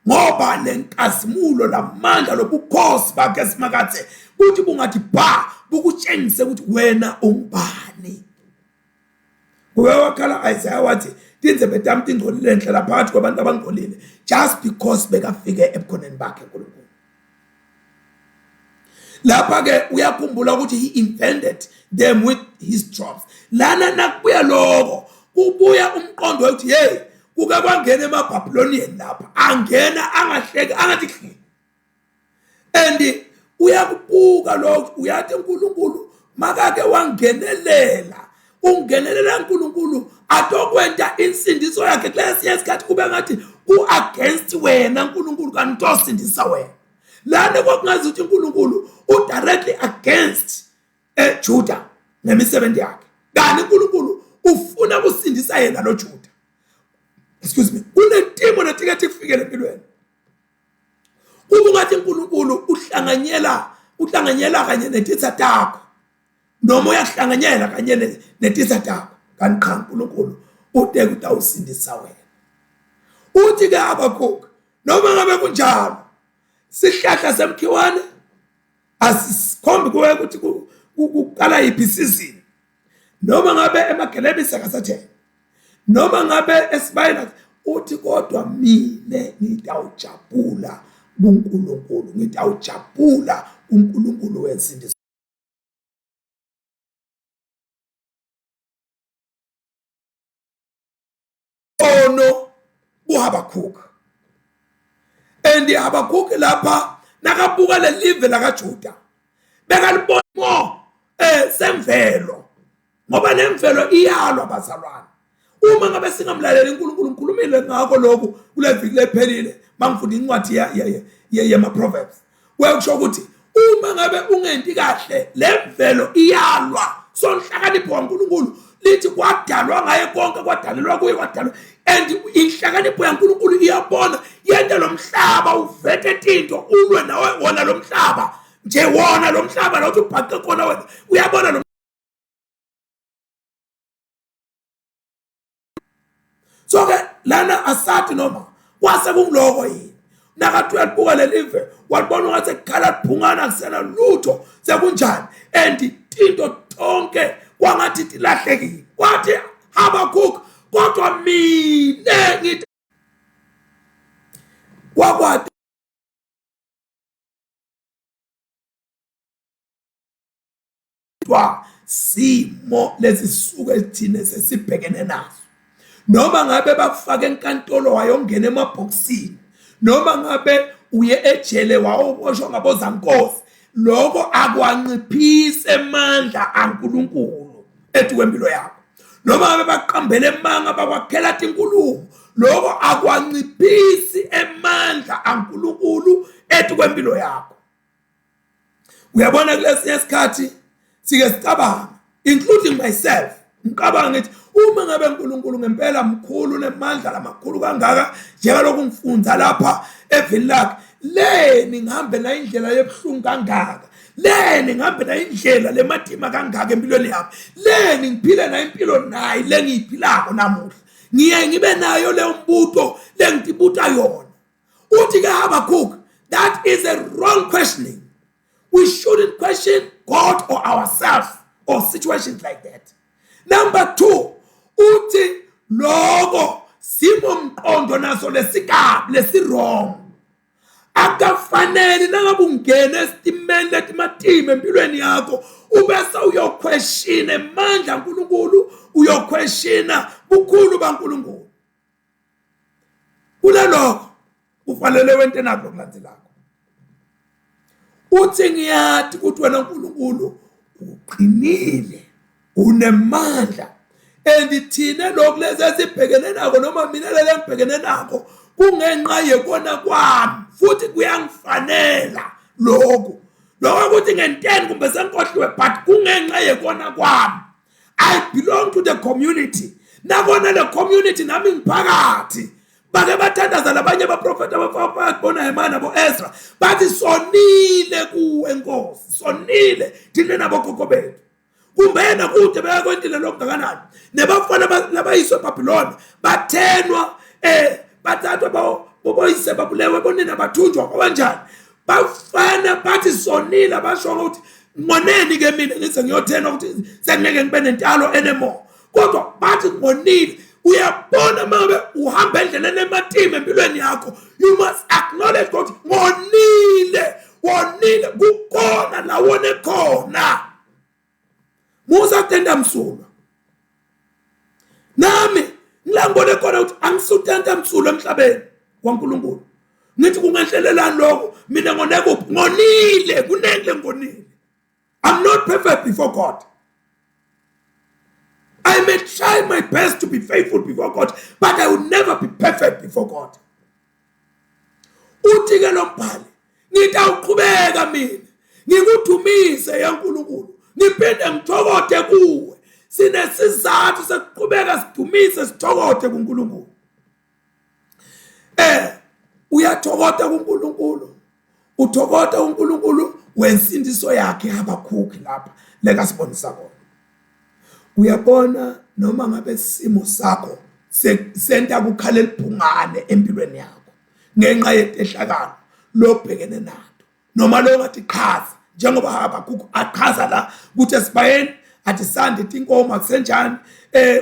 ngoba lenkazimulo lamandla lobukhosi bakhe simakathe kuthi bungathi ba bukutshengise ukuthi wena ungubani. Kuke wakhala Isaiah wathi tindzebe tami tingcolile, ndlela phakathi kwabantu abangcolile, just because bekafike ebukhoneni bakhe uNkulunkulu. Lapha ke uyakhumbula ukuthi he invented them with his drops. Lana nakubuya lokho kubuya umqondo wokuthi hey, kuke kwangena emaBabylonian lapha, angena angahleki angathi hli. And uyakubuka lokho, uyathi uNkulunkulu makake wangenelela, ungenelela uNkulunkulu atokwenta insindiso yakhe. Kulesiya isikhathi kube ngathi ku-against wena uNkulunkulu, kanti utosindisa wena. Lana kwakungazi ukuthi uNkulunkulu u-directly against eJuda nemisebenzi yakhe, kanti uNkulunkulu ufuna ukusindisa yena lo Juda. Excuse me, kunetimo netikethi kufikele empilweni kube ungathi uNkulunkulu uhlanganyela kanye netitha takho, noma uyahlanganyela kanye netitha takho, kanti qha uNkulunkulu uteke utawusindisa wena. Uthi ke Habakkuk, noma ngabe kunjalo, sihlahla semkhiwane asikhombi kuwe ukuthi kuqala yiphi isizini, noma ngabe emagelebisi akasathela, noma ngabe esibayeni, uthi kodwa mina ngitawujabula kuNkulunkulu, ngitawujabula kuNkulunkulu wensindiso. Ono kuHabakkuk, and Habakkuk lapha nakabuka lelive lakaJuda bekalibona mo semvelo, ngoba nemvelo iyalwa bazalwane. Uma ngabe singamlaleli uNkulunkulu, ngikhulumile ngakho lokhu kule viki lephelile mangifunda incwadi yema Proverbs, kuyakusho ukuthi uma ngabe ungenti kahle lemvelo iyalwa. Sonhlakanipho kaNkulunkulu lithi kwadalwa ngaye konke, kwadalelwa kuye, kwadalwa, and inhlakanipho yaNkulunkulu iyabona yente lo mhlaba uvete tinto ulwe nawe wona lo mhlaba nje, wona lo mhlaba la uthi ubhaqe khona wena, uyabona lo. So ke lana asathi noma kwase kungiloko yini, nakathi uyalibuka lelive walibona ungathi kukhala liphungana kusena lutho, sekunjani, and tinto tonke kwangathi tilahlekile. Wathi Habakkuk, kodwa mina ngithi wakwati simo lesisuke thina sesibhekene naso, noma ngabe bakufaka enkantolo wayongena emabhokisini, noma ngabe uye ejele wawoboshwa ngabozankosi, lokho akwanciphise amandla aNkulunkulu ethi kwempilo yakho. Noma ngabe baqambele emanga bakwakhela tinkulumo, lokho akwanciphisi emandla aNkulunkulu ethi kwempilo yakho. Uyabona, kulesinye isikhathi sike sicabanga, including myself, ngicabanga ngithi uma ngabe uNkulunkulu ngempela mkhulu nemandla lamakhulu kangaka njengalokhu ngifunza lapha evini lakhe, leni ngihambe na indlela yebuhlungu kangaka, leni ngihambe na indlela lematima kangaka empilweni yami, leni ngiphile na impilo nayi lengiyiphilako namuhla? Ngiye ngibe nayo leyo mbuto lengitibuta yona. Uthi ke Habakkuk, that is a wrong questioning. We shouldn't question God or ourselves or situations like that. Number 2, uthi lokho simo mqondo naso lesikabi lesi wrong. Akafanele nangabe ungena esitimeni letimatima empilweni yakho ubese uyoquestiona amandla kaNkulunkulu, uyoquestiona bukhulu baNkulunkulu. Kunalokho kufanele wente nako lokulandzelako. Uthi ngiyati ukuthi wena uNkulunkulu uqinile, unemandla, and thina lokhu lezi esibhekene nako, noma mina lele ngibhekene nako, kungenxa yekona kwami futhi kuyangifanela lokhu. Lokho ukuthi ngenteni kumbe sengikhohliwe, but kungenxa yekona kwami. I belong to the community. Nakona le community nami ngiphakathi. Bake bathandaza labanye abaprofeti abafaka bona Hemana bo Ezra, bathi sonile kuwe Nkosi, sonile thina nabokhokho bethu. Kumbe yena kude bekakwentile lokungakanani, nebafana labayiswe eBhabhiloni bathenwa, bathathwa boyise babulewe, bonina bathunjwa, kwabanjani, bafana bathi sonile. Basho ukuthi ngoneni ke mina ngize ngiyothena ukuthi sengeke ngibe nentalo anymore, kodwa bathi ngonile. Uyabona, mangabe uhamba endleleni ematima empilweni yakho, you must acknowledge ukuthi ngonile. Wonile kukhona la wone khona. Musa kutenda msulwa. Nami ngila ngibone khona ukuthi angisutenta msulwa emhlabeni waNkulunkulu. Ngithi kungehlelelani lokho mina ngone kuphi? Ngonile, kunenhle ngonile. I'm not perfect before God. I may try my best to be faithful before God, but I will never be perfect before God. Uthi ke lo mbhali, ngitawuqhubeka mina ngikudumise yaNkulunkulu, ngiphinde ngithokote kuwe. Sinesizathu sekuqhubeka sidumise sithokote kuNkulunkulu. Uyathokota kuNkulunkulu, uthokota uNkulunkulu wensindiso yakhe Habakhukhi lapha leka sibonisa kona. Uyabona noma ngabe isimo sakho senta kukhala elibhungane empilweni yakho ngenxa yetehlakalo lobhekene nato, noma lo ngathi qhaza njengoba Habakhukhi aqhaza la ukuthi esibayeni athi sande tinkomo akusenjani.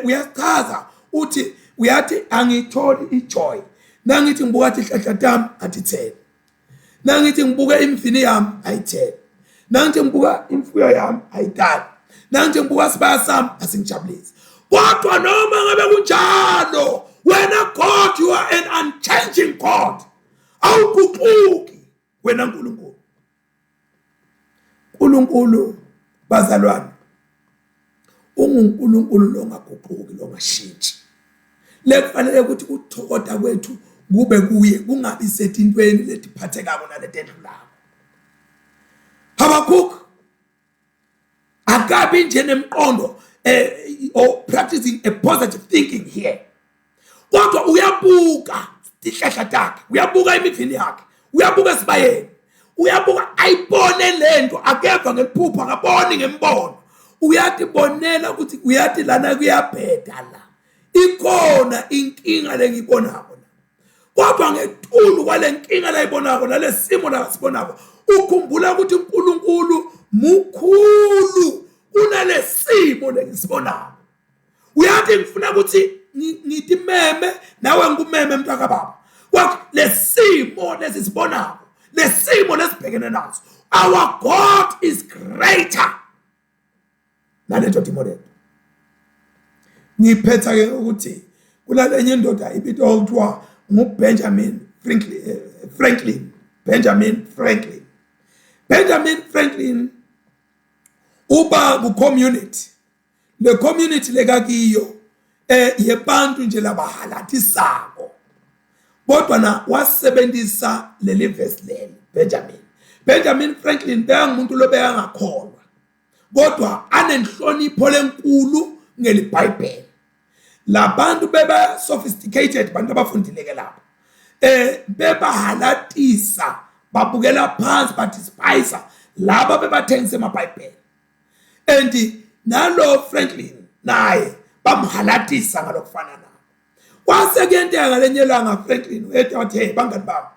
Uyachaza uthi uyathi angitholi ijoy nangithi ngibuka athi hlahla tami athi thele, nangithi ngibuka imfini yami ayithele, nangithi ngibuka imfuyo yami ayitali, nangithi ngibuka sibaya sami asingijabulisi. Kodwa noma ngabe kunjalo, wena God, you are an unchanging God, awuguquki wena Nkulunkulu. uNkulunkulu bazalwane unguNkulunkulu longaguquki, longashintshi. Lekufanele ukuthi ukuthokota kwethu kube kuye, kungabi setintweni letiphathekako naletendlulako. Habakkuk akabi nje nemqondo or practicing a positive thinking here, kodwa uyabuka tihlahla takhe, uyabuka imivini yakhe, uyabuka esibayeni, uyabuka ayibone lento, akeva ngeliphupho, akaboni ngembono, uyatibonela ukuthi uyathi lana kuyabheda, la ikhona inkinga lengiyibonako la. Kodwa ngetulu kwale nkinga layibonako nalesimo lasibonako, ukhumbula ukuthi uNkulunkulu mukhulu kunalesimo lengisibonako. Uyathi ngifuna ukuthi ngitimeme nawe, ngikumeme mntaka baba, wathi lesimo lesisibonako, lesimo lesibhekene naso, our God is greater naleto timo leto. Ngiphetha ke ukuthi kulalenye indoda ibitwa okuthiwa nguBenjamin Franklin, Benjamin Franklin. Benjamin Franklin uba ku community, le community lekakiyo yebantu nje labahalatisako, kodwa na wasebenzisa leli verse leli. Benjamin Franklin bekangumuntu lobekangakholwa, kodwa anenhlonipho lenkulu ngeliBhayibheli. Labantu beba sophisticated, bantu abafundile ke lapho, bebahalatisa, babukela phansi, badespise laba bebathengisa emaBhayibheli, and nalo Franklin naye bamhalatisa ngalokufana nabo. Kwase kuyenteka ngalenye ilanga, Franklin uyethi wathi, "Hey bangani bami,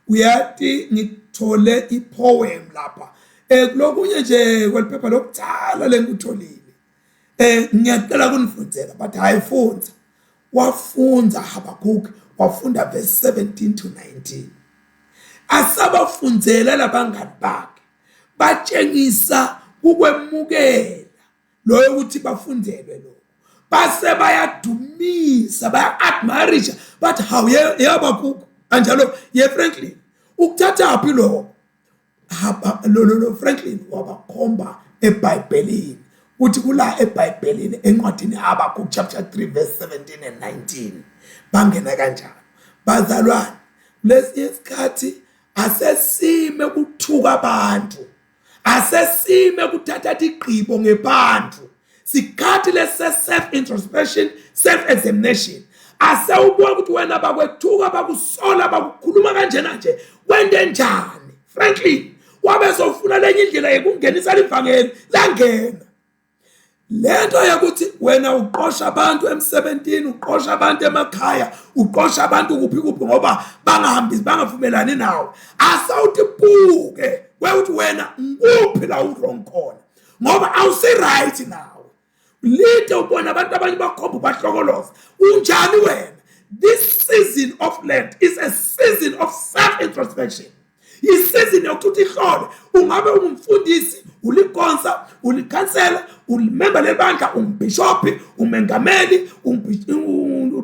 uyathi ngithole ipoem lapha kulokunye nje kweliphepha lokutsala lengikutholile, ngiyacela kunifundzela." But hayi, fundza. Wafunza Habakkuk, wafunda verse 17 to 19. Asabafundzela labangani bakhe, batshengisa ukwemukela loyo ukuthi bafundelwe lokho, base bayadumisa, baya-admirisha, bathi, "Hawu, yeHabakkuk anjalo ye Franklin, ukuthathaphi lokho?" Lo Franklin wabakhomba eBhayibhelini uthi kula eBhayibhelini encwadini Habakkuk chapter 3 verse 17 and 19. Bangena kanjalo bazalwane. Lesinye isikhathi asesime kuthuka abantu, asesime kuthatha igqibo ngebantu. Sikhathi lese self introspection, self examination. Asewubuka ukuthi wena bakwethuka, bakusola, bakukhuluma kanjena nje, wente njani? Franklin wabe sofuna lenye indlela yokungenisa livangeli, langena lento yokuthi wena uqosha abantu emsebentini, uqosha abantu emakhaya, uqosha abantu kuphi kuphi ngoba bangahambi, bangavumelani nawe. Asawuthi buke kwekuthi wena nguphi la u-wrong khona, ngoba awusi right nawe. Lide ubona abantu abanye bakhomba, bahlokoloza, unjani wena? This season of Lent is a season of self introspection. Isizini yokuthi utihlole. Ungabe ungumfundisi, uligonsa, ulikhansela, ulimemba lebandla, umbhishophi, umengameli,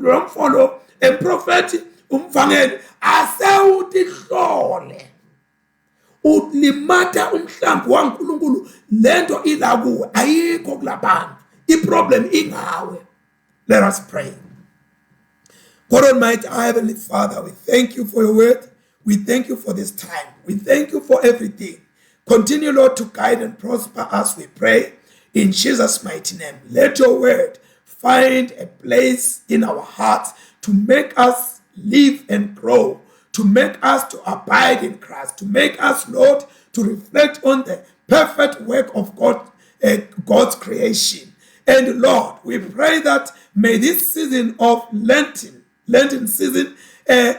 lomfolo, emprofethi, umvangeli, asewutihlole. Ulimata umhlambi waNkulunkulu. Lento ila kuwe, ayikho kulabantu. Iproblem ingawe. Let us pray. God Almighty, our Heavenly Father, we thank you for your word. We thank you for this time. We thank you for everything. Continue, Lord, to guide and prosper us, we pray. In Jesus' mighty name. Let your word find a place in our hearts to make us live and grow, to make us to abide in Christ, to make us, Lord, to reflect on the perfect work of God, God's creation. And Lord, we pray that may this season of Lenten season,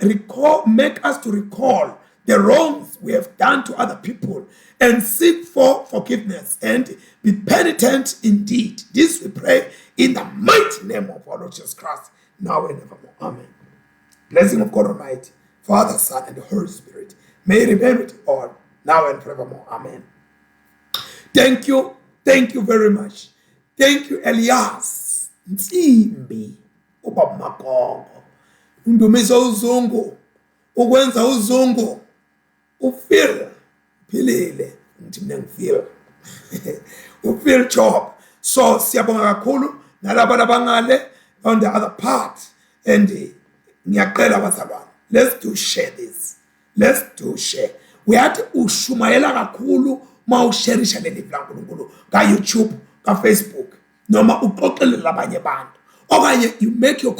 recall, make us to recall the wrongs we have done to other people and seek for forgiveness and be penitent indeed. This we pray in the mighty name of our Lord Jesus Christ, now and evermore. Amen. Blessing of God Almighty, Father, Son, and the Holy Spirit may remain with all, now and forevermore. Amen. Thank you. Thank you very much. Thank you, Elias Nsimbi, ubaba Magongo. Undumiso uzungu, ukwenza uzungu, ufeel philile, ngithi mina ngifeel. Ufeel job. So siyabonga kakhulu nalabo labangale on the other part, and ngiyacela bazalwane, let's do share this. Let's do share. Uyathi ushumayela kakhulu mawusharisha leli laNkulunkulu ka YouTube, ka Facebook, noma uxoxele labanye abantu, okanye you make your